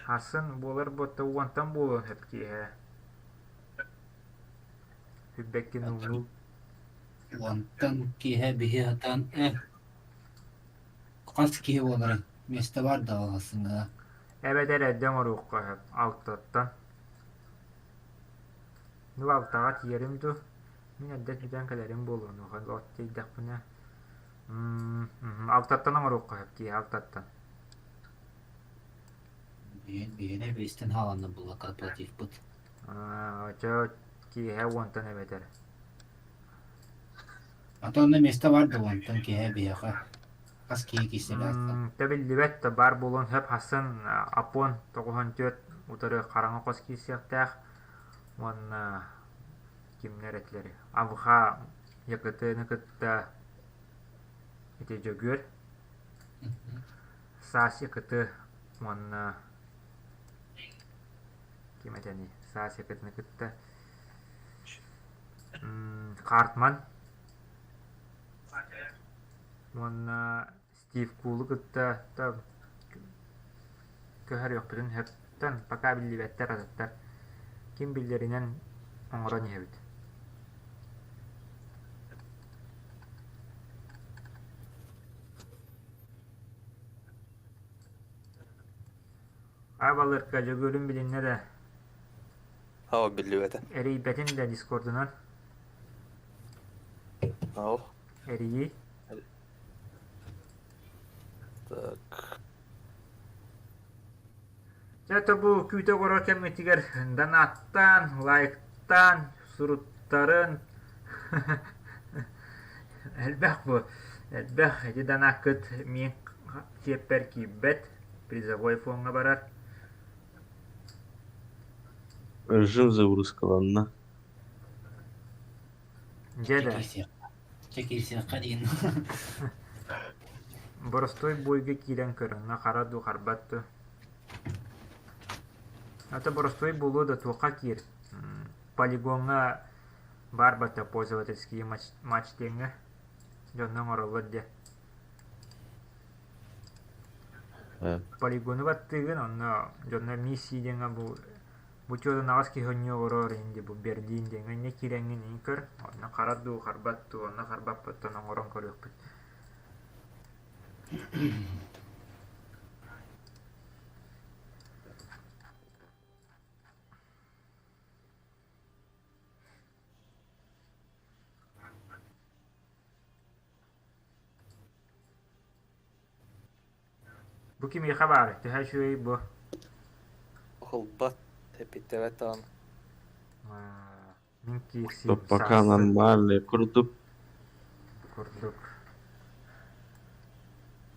Speaker 3: Сарсын буолар буотта уонтан буолуон сөп киэһэ. Сүрбэккин уунуу.
Speaker 12: Уонтан киэһэ биһи сатаан э хас киһи буоларын миэстэ баар да сарсыҥҥа.
Speaker 3: Эбэтэр эрдэ оҥоруохха сөп алтаттан. Ну алтаҕа тиийэрим дуу, мин эрдэ бүтэн кэлэрим буолуо онуоха от тиийдэхпинэ Алтаттан оҥоруохха сөп киһи алтаттан.
Speaker 12: Биһиэнэ биэстэн хааланна буолла корпоративпыт.
Speaker 3: Очо киэһэ уонтан эбэтэр.
Speaker 12: А то онно миэстэ баар да уонтан киэһэ биһиэхэ хас киһи киирсэрэ
Speaker 3: Тэбиллибэт да баар буолуон сөп хассын Апон 94 утары хараҥа хос киирсиэхтээх уонна кимнэр этилэр Авха ЯКТ-ны кытта ити Дьөгүөр, Саас ЯКТ уонна ким этэний Саас ЯКТ-ны кытта Хартман уонна Стив Кулу кытта көһөрүөхпүтүн сөптөн пока биллибэттэр атыттар ким биллэринэн оҥорон иһэбит Аа балыырка Дьөгүөрүм билиннэ да
Speaker 13: Оо, биллибэтэ.
Speaker 3: Эрийбэтин да дискордунан
Speaker 13: Ол.
Speaker 3: Эрийии
Speaker 13: Так.
Speaker 3: Дьэ, то бу күүтэ олорор кэмҥитигэр донаттаан, лайктаан, суруттарын элбэх бу. Элбэх ити донаккыт мин Сиэппэр киирбэт, призовой фоҥҥа барар.
Speaker 10: Режим загрузкаланна.
Speaker 3: Дьэ да,
Speaker 12: Чэ киирсиэххэ диэн.
Speaker 3: Боростуой буойга киирэн көрөҥҥө хара дуу харбат дуу. Это боростуой буолуо да туохха киир. Полигоҥҥа баар батта пользовательские матч диэҥҥэ дьонно оҥороллор диэ. Полигону баттыыгын, онно дьонно миссии диэҥҥэ бу бу чуотун аҕыс киһи онньуу олорор инди бу Берлин диэҥҥэ инньэ киирэҥҥин иҥ көр, онно харар дуу, харбат дуу, онно харбаппыттан оҥорон көрүөхпүт. Бу кимиэхэ баарый? Төһө үчүгэй бу?
Speaker 13: Ылбат, эппиттээбэт даҕаны.
Speaker 3: Мин киирсиим
Speaker 10: Пока
Speaker 3: сарсын
Speaker 10: нормальный курдук
Speaker 3: курдук.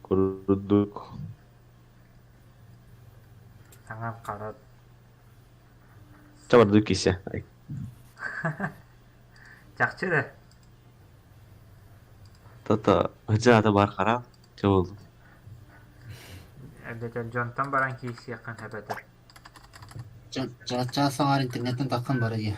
Speaker 10: Курдук.
Speaker 3: Таҥам хара
Speaker 10: Чабардыы кисе.
Speaker 3: Чахчы да?
Speaker 10: Тата хыдьаата бар хара чабыл.
Speaker 3: Эбэтэр дьонтон баран киирсиэххин эбэтэр.
Speaker 12: Чаас саҥар интернеттэн таххан бара дии.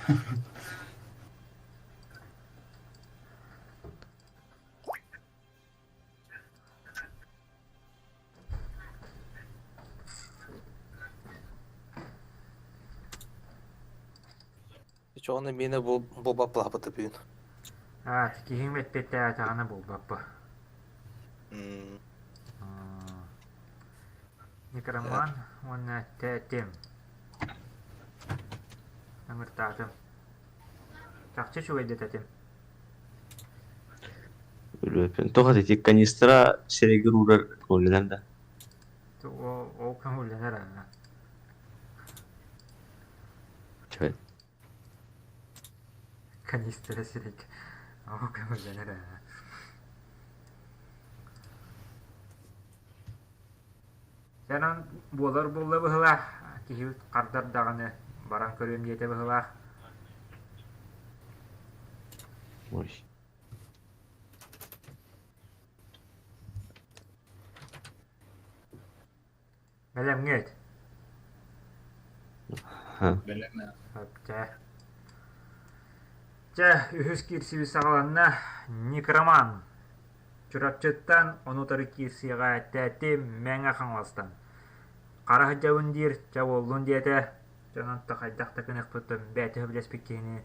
Speaker 13: Чоҕуна миэнэ буолбаппылаабыта бүгүн.
Speaker 3: Аа, киһиҥ эппиэттээтэҕинэ буолбаппа. Некроман уонна тэтим. Ыҥыртаатым. Чахчы үчүгэй тэтим.
Speaker 10: Үлүөппүн. Тоҕо ити канистра сирэйгэр уурар көҥүллэнэр да?
Speaker 3: Ол көҥүллэнэр аа.
Speaker 10: Чэ.
Speaker 3: Канистра сирэйгэ ол көҥүллэнэр аа. Дьэ буолар буолла быһыылаах, киһи хардар даҕаны баран көрүөм диэтэ быһыылаах.
Speaker 10: Ой.
Speaker 3: Бэлэмҥит?
Speaker 10: Ха.
Speaker 15: Бэлэм.
Speaker 3: Чэ. Чэ, үһүс киирсии саҕаланна. Некроман. Чурапчыттан ону утары киирсиэҕэ Тэтим Мэҥэ Хаҥаластан. Хара сылдьабын диир, чэ буоллун диэтэ. Дьон онто хайдах да гыныахпытын бэйэтэ сөбүлэспит киһини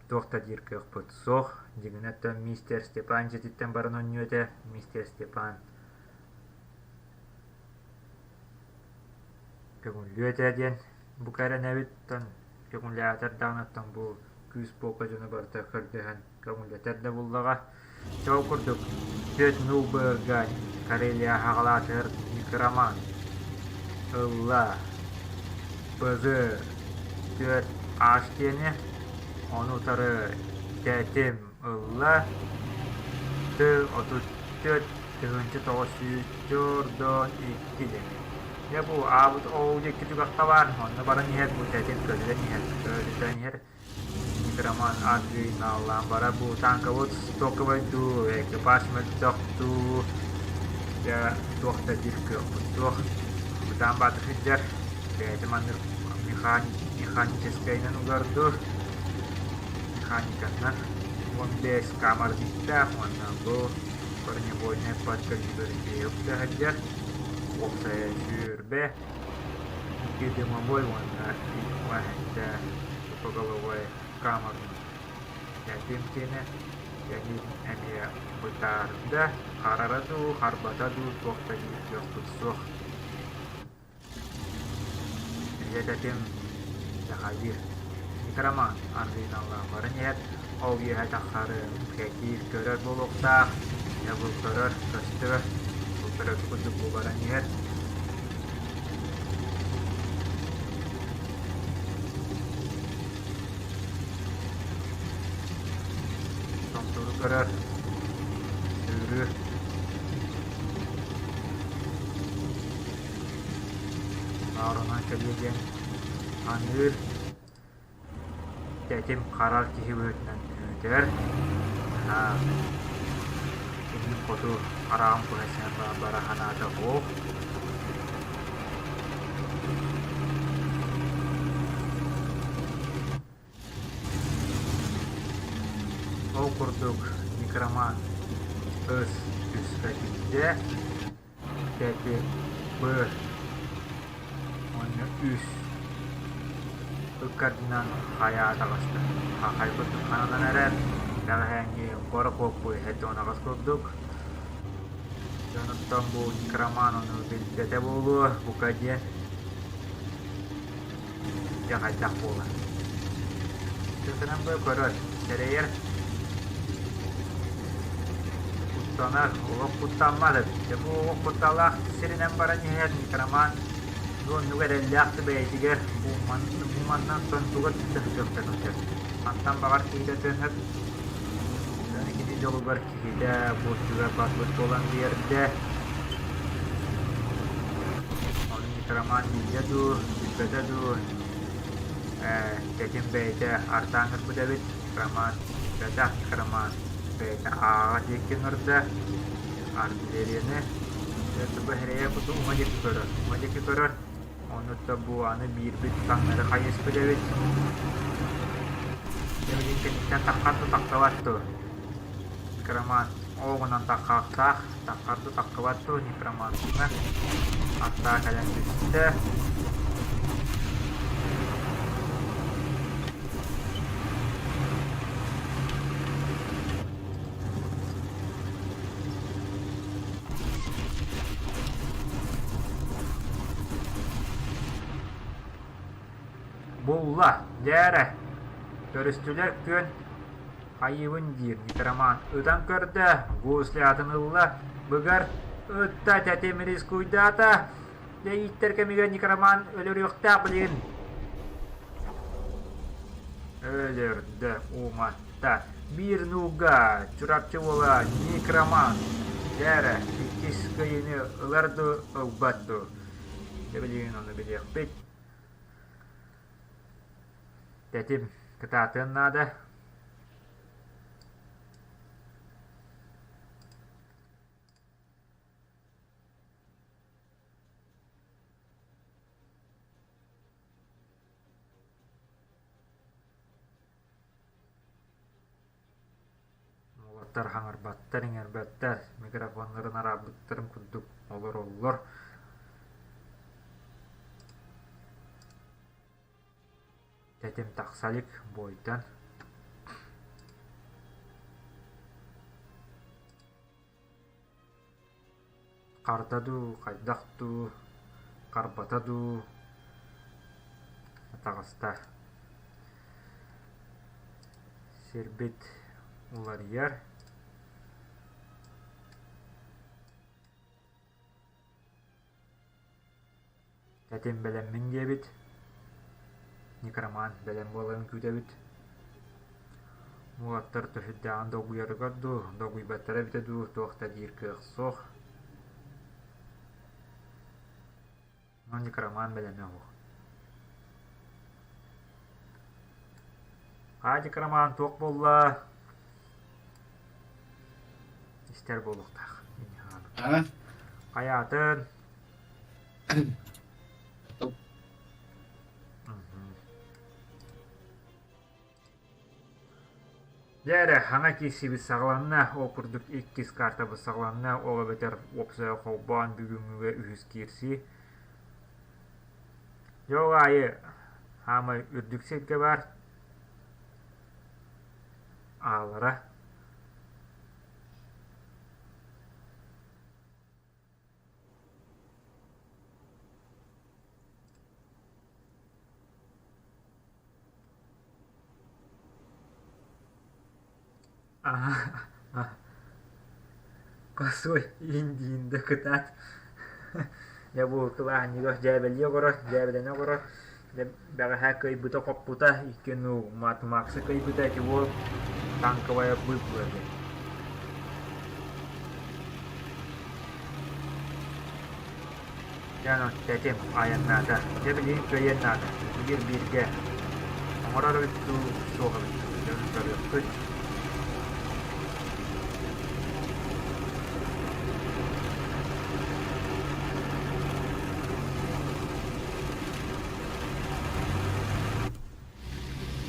Speaker 3: туох да диир кыахпыт суох. Дьиҥинэн мистер Степан дьиэтиттэн баран оонньуо этэ. Мистер Степан көҥүллүө этэ диэн бука эрэнэбит. Оттон көҥүллээтэр даҕаны оттон бу күүс буока дьону барыта көрдөһөн көҥүллэтэр да буллаҕа. Чэ ол курдук түөрт нулбырга Карелия хаҕалаатыгар некроман ылла Пызыр түөрт H диэни, ону утары Тэтим ылла Т 34 994 диэни. Дьэ бу аабыт ол диэки түгэххэ баар, онно баран иһэр, бу Тэтим көлүлэн иһэр, көлүтэн иһэр Некроман аргыйнааллаан барар бу танкабыт стоковай дуу, экипаж мөлтөх дуу, дьэ туох да диир кыахпыт суох. Бытаан баатыр сылдьар, бэйэтэ маннык механическайынан угар дуу, механиканнан 15 камерниктаах уонна бу бронебойнай подкалибердиэк сылдьар, уопсайа сүүрбэ, икки дымовой уонна тупоголовой камерный тэтим киэнэ кэлин эмиэ бытаарда, харара дуу, харбата дуу туох да диир кыахпыт суох. Эмиэ тэтим дьаһайыыр. Некроман аргыйналлаан баран иһэр, ол үөһэ тахсары кэтиир көрөр буолуохтаах, дьэ бу көрөр, көстөр, бу көрөр курдук бу баран иһэр. Томтору көрөр, сүүрүү. Баҕар онон кэлиэ диэн аныыр Тэтим харар киһи быһыытынан күүтэр. Наһаа иннин хоту хараҕын быһа бара санаата суох. Ол курдук некромант ыс үскэ киирдэ. Тэтим Б уонна үс ыккардынан хайаа таҕыста. Хахайбыт хананан эрэр, бэҕэһээҥҥи борокуоппуй 78 курдук. Дьонуттан бу некроман ону билбэтэ буолуо, бука диэн. Дьэ хайдах буолар. Сытынан бу көрөр, сэрэйэр, куттанар, олох куттаммат эбит. Дьэ бу олох кутталлаах сиринэн баран иһэр некроман бу оннук эрэллээх да бэйэтигэр бу маннан тонтугар түһүөхтэн сөп. Мантан баҕар киһитэ тыаһыт. Дьону кини дьолугар киһитэ булчугар барбыт буолан биэрдэ. Ону некроман биллэ дуу, билбэтэ дуу, ээ, тэтим бэйэтэ артаан ырбыт эбит. Некроман билбэтэх некроман бэйэтэ ааҕа диэки ыҥырда. Артиллерияны тугу эрэйэ куту уҥа диэки көрөр, уҥа диэки көрөр. Онуттан бу аны биирбит таҥнары хайыспыт эбит. Дьэ билигин кэнниттэн таххар да тахсыбат дуо? Некроман оҕунан таххаахтаах, таххар да таххыбат дуо некромантына аттаа кэлэн түстэ. Булла, дьээрэ, көрүстүлэр күөн хайыыбын диир некроман ытан көрдө, гуслятын ылла, быгар ытта тэтим рискуйдаата, дьэ ииттэр кэмигэр некроман өлөрүөхтээх билигин. Өлөрдө, уматта. Биир нууга Чурапчы уола некроман дьээрэ иккис кыайыыны ылар дуу, ылбат дуу? Дьэ билигин ону билиэхпит. Тэтим кытаатыан наада. Уолаттар хаҥырбаттар, иҥэрбэттэр, микрофоннарын араарбыттарын курдук олороллор. Тэтим тахса илик буойтан. Харда дуу, хайдах дуу, харбата дуу таҕыста. Сирбит уларыйар. Тэтим бэлэммин диэбит. Некроман бэлэм буоларын күүтэбит. Уолаттар төһүрдээҕин долгуйарыгар дуу, долгуйбаттара эбитэ дуу, туох да диир кыах суох. Но некроман бэлэмэ суох. Аа, некроман туох буолла? Истэр буолуохтаах.
Speaker 15: А?
Speaker 3: Хайаатын? Дьэ эрэ, хаҥа киирсибит саҕаланна, ол курдук иккис картабыт саҕаланна, ол эбэтэр уопсайа холбоон бүгүҥҥүгэ үһүс киирсии. Дьэ ол аайы хаамай үрдүк сиргэ баар аалара Косой иин да кытаат Дьэ бу кылааһынньыгар дьээбэлии олорор, дьээбэлэнэ олорор. Дьэ бэҕэһээ кыайбыта-хоппута, икки ну Максы кыайбыта ити уол танковая быып диэн. Дьэ онон тэтим айаннаата, дьэ билигин кыайыан наада, биир бииргэ оҥорор эбит дуу, суох эбит дуу, дьэ ону көрүөхпүт.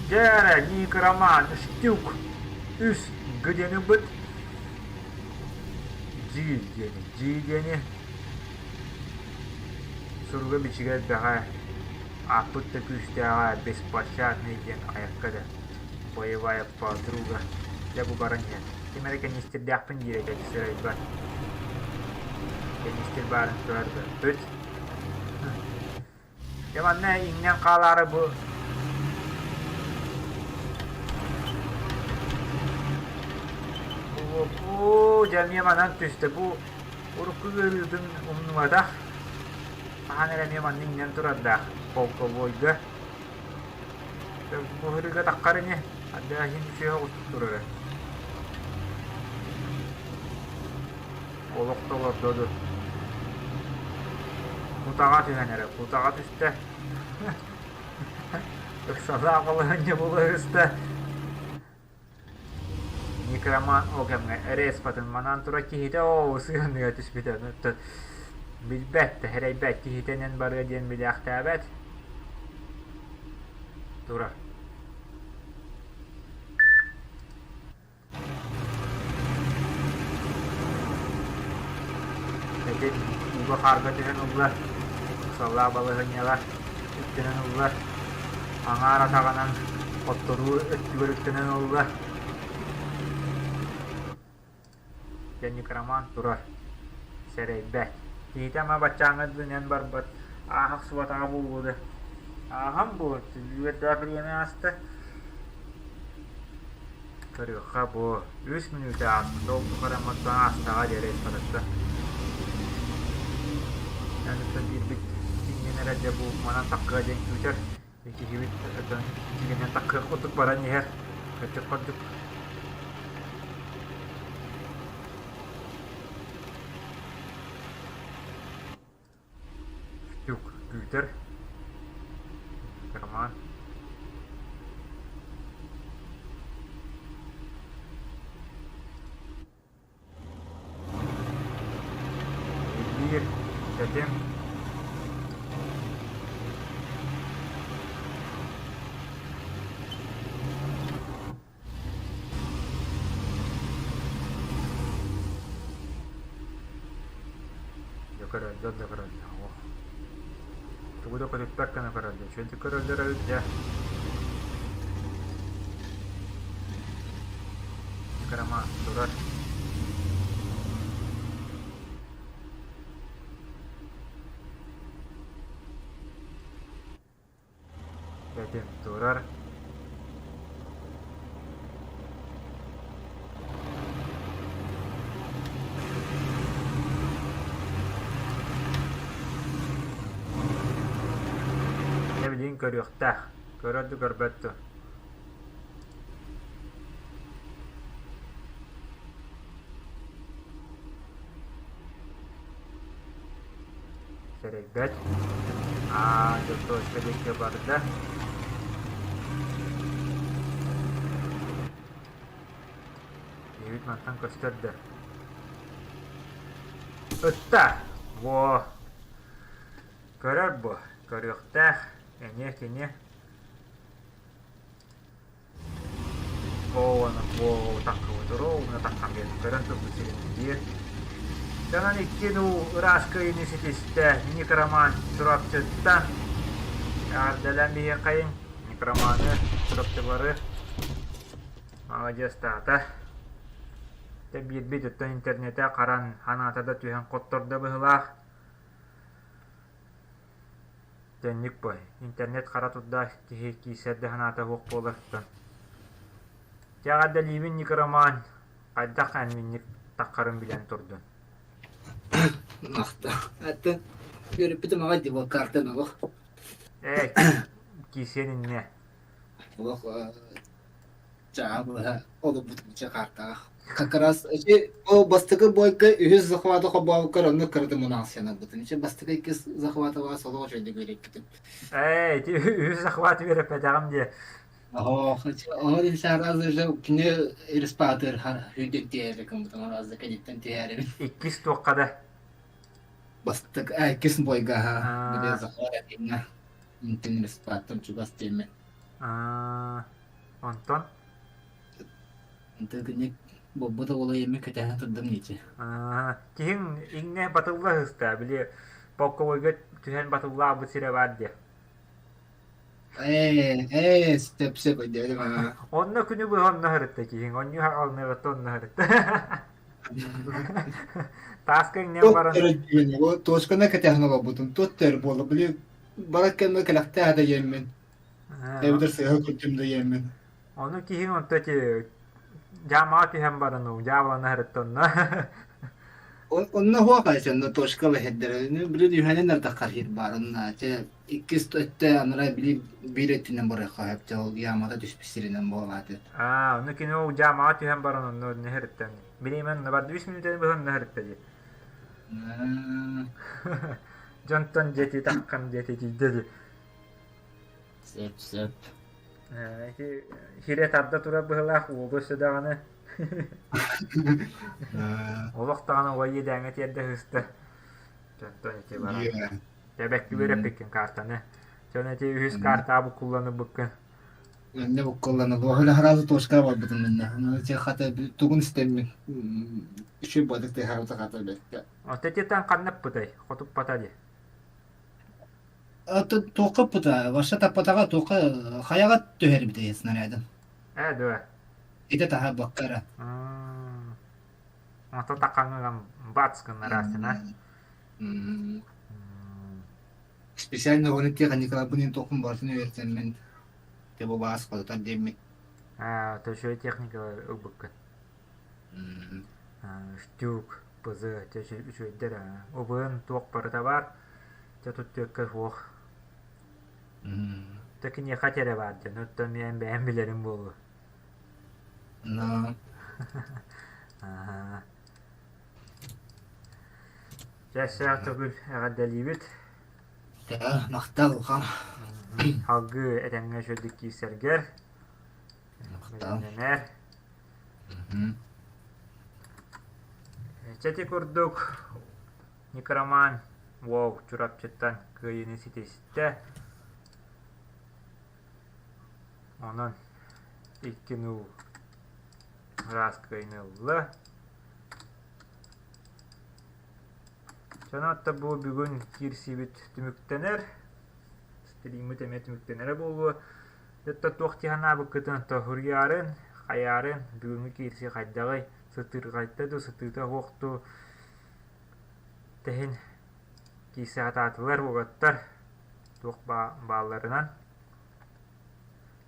Speaker 3: Дьэ эрэ, Ник Роман, Штюк, үс Г диэни ылбыт. G диэни, G диэни Суруга-бичигэ элбэҕэ, ааппыт да күүстээҕэ беспощадный диэн айакка да, боевая подруга дьэ бу баран иһэн, ким эрэ кэннистирдээхпин диир этэ сырайбар. Кэннистир баарын көрбөппүт. Дьэ манна иҥнэн хаалаары бу Бу дьэ эмиэ манан түстэ. Бу урукку ыарыытын умнубатах. Хаһан эрэ эмиэ манна иҥнэн турардаах полковойга. Бу ыарыыга таххар ини. Ардыга иһин үчүгэй оҕустук турара. Олох да олордо ду. Кутаҕа түһэн эрэ, кутаҕа түстэ. Ыксалаах балаһыанньа буола ыста. Некроман ол кэмҥэ респатын манаан турар киһитэ оо сыһыаныга түспүтэ. Билбэт, тэһэрэйбэт киһитэнэн барыа диэн билээхтээбэт. Турар. Ити ууга-хаарга түһэн ылла, ыксаллаах балаһыанньаҕа үктэнэн ылла, аҥаар атаҕынан хотторуу өттүгэр үктэнэн ылла. Кэнник Роман турар, сэрэйбэт. Киһитэ ама баччааҥҥа дылы барбат, ааһах субатаҕа буолуо да. Ааһан буолуо, үөрдээх бириэмэ ааста. Көрүөххэ бу үс мүнүүтэ ааспыт, ол тухары мотон аастаҕа диэри ыспатыттан. Эн биирбит иннин эрэ дьэ бу манан таккыа диэн күүтэр. Киһибит өтөн дьигинэн таккыах курдук баран иһэр. Кырдьык курдук. Штук күүтэр. Роман. Биир тэтим. Дьэ көрөллөр да көрөллөр оо тугу да көтүппэт гына көрөллөр үчүгэйдик көрөллөр эбит дьэ Роман турар Тэтим турар. Дьэ билигин көрүөхтээх. Көрөр да көрбөт дуо? Сэрэйбэт. Аа, дьэ точка диэки барда. Киһибит мантан көстөр да. Ытта! Во! Көрөр бу. Көрүөхтээх. Эмиэ кини. Оона буо таккыбыт ровно таккан биэрдим көрөн турбут сирин диир. Дьонон икки дуу ыраас кыайыыны ситистэ Некроман Чурапчыттан. Эҕэрдэлээн биһиэхэйин Некроманы Чурапчылары маладьыастаата. Дьэ биирбит оттон интернетэ харан ханаата да түһэн хоттордо быһыылаах. Төннүк бой, интернет хара турдаах киһи киирсэр да санаата суох буолар-тан. Дьэ эҕэрдэлиибин Никроман, хайдах эн минньик таххарын билэн турдун.
Speaker 15: Ахта. Аттан үөрүппүтүм аҕай дии буол картан олох.
Speaker 3: Ээ, киирсиэн иннэ.
Speaker 15: Олох чааһы быһа олорбутум чэ картаҕа. Как раз ити ол бастакы бойга үһүс захваты холбообуккар оннук кыратым мунаахсыйанарбытын. Ити бастакы иккис захваты баар солоҕо үчүгэйдик үөрэппитим.
Speaker 3: Ээ, ити үһүс захват үөрэппэтэҕим диэ.
Speaker 15: Оһох, оһор сараас уже кини респаатыр үйден тиэрэ кыммытым аразда кэниттэн тиһээрибин.
Speaker 3: Иккис туохха да?
Speaker 15: Бастакы иккис бойга аха били захват этинна. Интин респааттан чугас диэммин.
Speaker 3: Онтон?
Speaker 15: Онтон киник буолбут уола ийэми кэтэһэн турдум ничи.
Speaker 3: Киһиҥ иҥнэ батылла сыста, били полковойга түһэн батыллаабыт сирэ баар диэ.
Speaker 15: Ээ, ээ, сөп сөп өйдөөтүм аа.
Speaker 3: Онно күнү быһа онно сырытта киһиҥ, онньу хаалыныаҕыттан онно сырытта. Тааска иҥнэн баран
Speaker 15: Туоскана кэтэһэн олорбутум, туот төр буолла, били барар кэммэ кэлэхтээх да иэммин. Эбэтэр сыһа көрдүм да иэммин.
Speaker 3: Ону киһиҥ онто ити дьаамаҕа түһэн баран уу дьаабылана сырытта онно.
Speaker 15: Онно хуох онно точка лэһэрдэрэ. Били үһэнэн ардаххар хир баар онно чэ иккис өттө анара били биир өттүнэн барыахха сөп чэ ол ямата түспүт сиринэн буолааты.
Speaker 3: Аа, ону кини ол дьаамаҕа түһэн баран онно онно сырыттан. Билимен онно барды үс мүнүүтэни быһа онно сырытта дии. Дьонтон дьиэти таххан диэти тиийдэ дии.
Speaker 15: Сөп сөп.
Speaker 3: Ити хирэ тарда турар быһыылаах уолу өссө даҕаны олох даҕаны уой иэдээҥҥэ тиэрдэ сыста. Дьонтон ити баран. Тэбэкки үөрэппиккин картаны. Дьон ити үһүс картаҕа буккулланыбыккын.
Speaker 15: Инне буккулланып, оһоле сразу точка барбытым инне. Ну, те хата тугун истэммин. Үчү бадык тыһарбыта хата бэккэ.
Speaker 3: Оттон титан ханнаппытай? Хотуппата ди.
Speaker 12: Туохха ыппыта, вообще таппатаҕа туохха хайаҕа түһэрбитэй снарядын?
Speaker 3: Ээ дуо?
Speaker 12: Ити таһаарбакка эрэ.
Speaker 3: Ото тахаҥыгам бац гыннараасына.
Speaker 15: Специально ону техникаларбын туохпун барытын үөрэтэммин те бу баас хотутар диэммин.
Speaker 3: Аа, то үчүгэй техника ылбыккын. Штюк, ПЗ, үчүгэйдэр УБН туох барыта баар. Дьэ туттуекка суох. Тэ киниэхэ эрэ баар дьон, оттон миэн бэйэм билэрим буолуо.
Speaker 15: Но
Speaker 3: Аа. Чэ, сээх төгүл эҕэрдэлиибит.
Speaker 15: махтал улахан.
Speaker 3: Салгыы этэҥҥэ үчүгэйдик киирсэргэр.
Speaker 15: Махтал.
Speaker 3: Бэлэмнэнэр. Чэ ити курдук Некроман уол Чурапчыттан кыайыыны ситистэ. Онон 2-0 ыраас кыайыыны ылла. Дьоно бу бүгүн киирсиибит түмүктэнэр. Стриммит эмиэ түмүктэнэрэ буолуо. Дьэ туох дии санаабыккытын тоһуруйаарын, хайаарын, бүгүҥҥү киирсии хайдаҕый, сытыырҕайта дуу, сытыыта суох дуу тэһин киирсэ сатаатылар уолаттар туох баалларынан.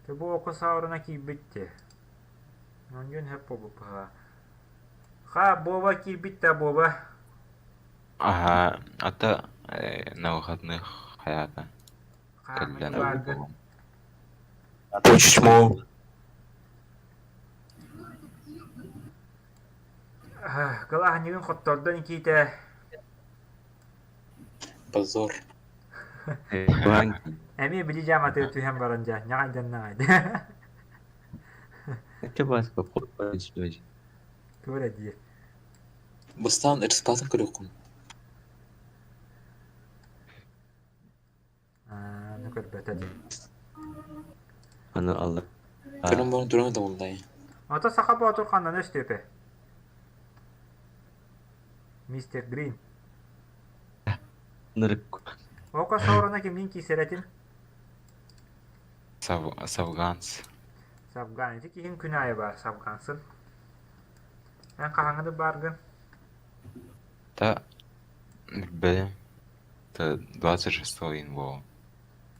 Speaker 3: Дьэ бу око саурана киирбит дии. Онньон сөп буолбут быһыылаах. Ха, Боба киирбит да Боба.
Speaker 10: Ага, а то на выходных хаята.
Speaker 3: Хааммын бааргын.
Speaker 10: Почему?
Speaker 3: Кылааһынньыгын хоттордо Никита.
Speaker 13: Позор.
Speaker 3: Эмиэ били дьааматыгар түһэн баран дьэ, ньаҕайданнаҕай.
Speaker 10: Это баска
Speaker 3: Тура диир.
Speaker 13: Бастаан респатын көрүөххүн.
Speaker 3: Аны көрбөтө дии.
Speaker 10: Аны алла.
Speaker 13: Көрөн баран туран да буллай.
Speaker 3: Ото саха боотур ханнаны өстүөпэ? Мистер Грин.
Speaker 10: Нырык.
Speaker 3: Око сооруна кимниин киирсэрэтин?
Speaker 10: Сав Савганс.
Speaker 3: Савган. Ити киһин күн аайы баар Савгансын. Эн хаһаҥҥыды бааргын?
Speaker 10: Та бэйэм Это 26 января.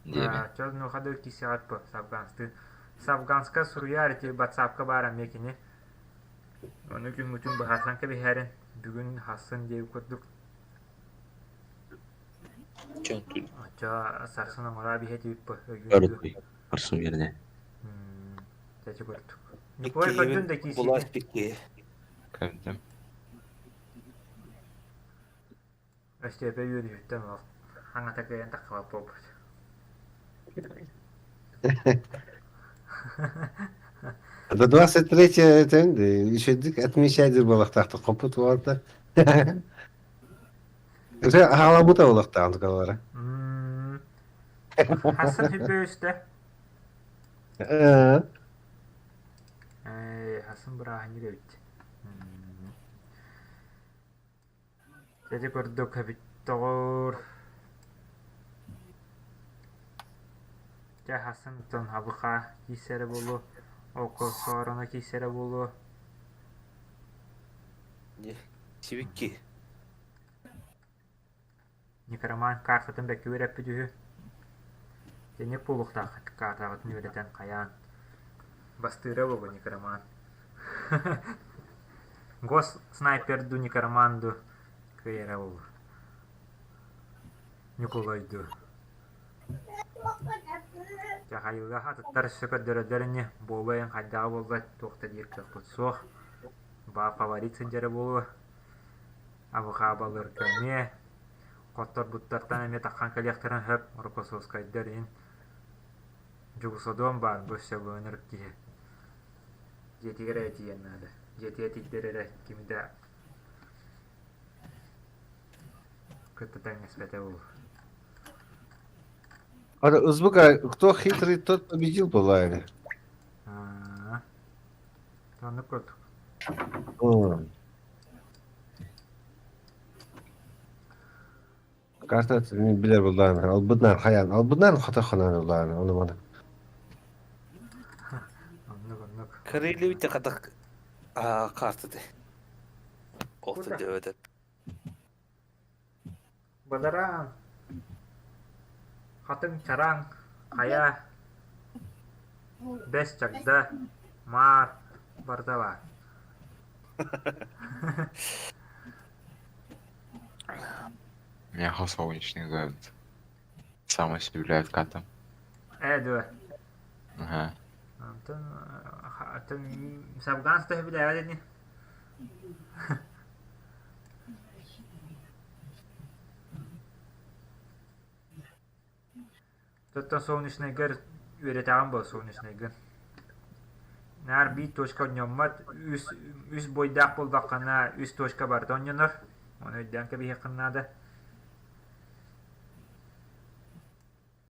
Speaker 10: Диэби.
Speaker 3: Чэ, нуха да киирсэҕит по Савганстыы. Савганска суруйаар ити батсаапка баар эмиэ кини. Ону күҥҥүтүн быһаарсан кэбиһээрин бүгүн хассын диэбит курдук. Оччо сарсын оҥороо биһэ диэбит өйүүн.
Speaker 10: Сарсын үөрэнэ.
Speaker 3: Чэ курдук. Ньукулай көрдүн да киирсиитин.
Speaker 10: Көрдүм.
Speaker 3: Өстүөпэ үөрүүтүттэн олох хаҥата кыайан таххыбат буолбут.
Speaker 6: До 23 еще отмечать буолуохтаахтык хоппут буолта. Уже хаалабыта буолуохтаах тукалара.
Speaker 3: Хассан хүппүөстэ. Хасан бырааһынньык эбит. Ити курдук эбит доҕоор. Дьэ хасынтан абыхаа киирсэрэ буолуо, окосоороно киирсэрэ буолуо.
Speaker 13: Сибикки.
Speaker 3: Некроман картатын бэккэ үөрэппит үһү. Итинник буолуохтаах картаҕытын үөрэтэн хайаан. Бастыыра буолуо некроман. Гос снайпер дуу некроман дуу кыайара буолуо. Ньукулай дуу. Дьэ хайыылаах атыттар өссө көрдөрөллөр ини, буолуо хайдаҕа буолла туох да диир кыахпыт суох. Баа фаворит сылдьара буолуо. Абыхаабаларга эмиэ, хотторбуттартан эмиэ таххан кэлиэхтэрин сөп, Рокоссовскайдар иһин. Дьугусодуон баар бу өссө ынырык киһи. Дьиэтигэр эрэ тиийэн наада. Дьиэтигэр тиийдэр эрэ кими да кытта тэҥнэспэтэ буолуо.
Speaker 6: Узбека, кто хитрый, тот победил была или?
Speaker 3: Оннук курдук.
Speaker 6: Карта билэр буллаан, албыннаан хайаан, албыннаан хото ханан улаан, ону маны.
Speaker 3: Оннук, оннук.
Speaker 13: Карелия хатах картаты. Олта дөбөтөт.
Speaker 3: Бадараан, хатыҥ чараҥ, хайа, бэс чагда, маар барыта баар.
Speaker 10: Миэхэ солнечный город. Самый сөбүлээбит картам.
Speaker 3: Ээ дуо?
Speaker 10: Аха.
Speaker 3: Онтон оттон Сабгаан сыта сөбүлээбэт ини. Оттон солнечныйгар үөрэтэҕин буо солнечныйгын. Наар биир точка онньоммот, үс, үс буойдаах буоллаххына үс точка барыта онньонор. Ону өйдөөн кэбиһиэххин наада.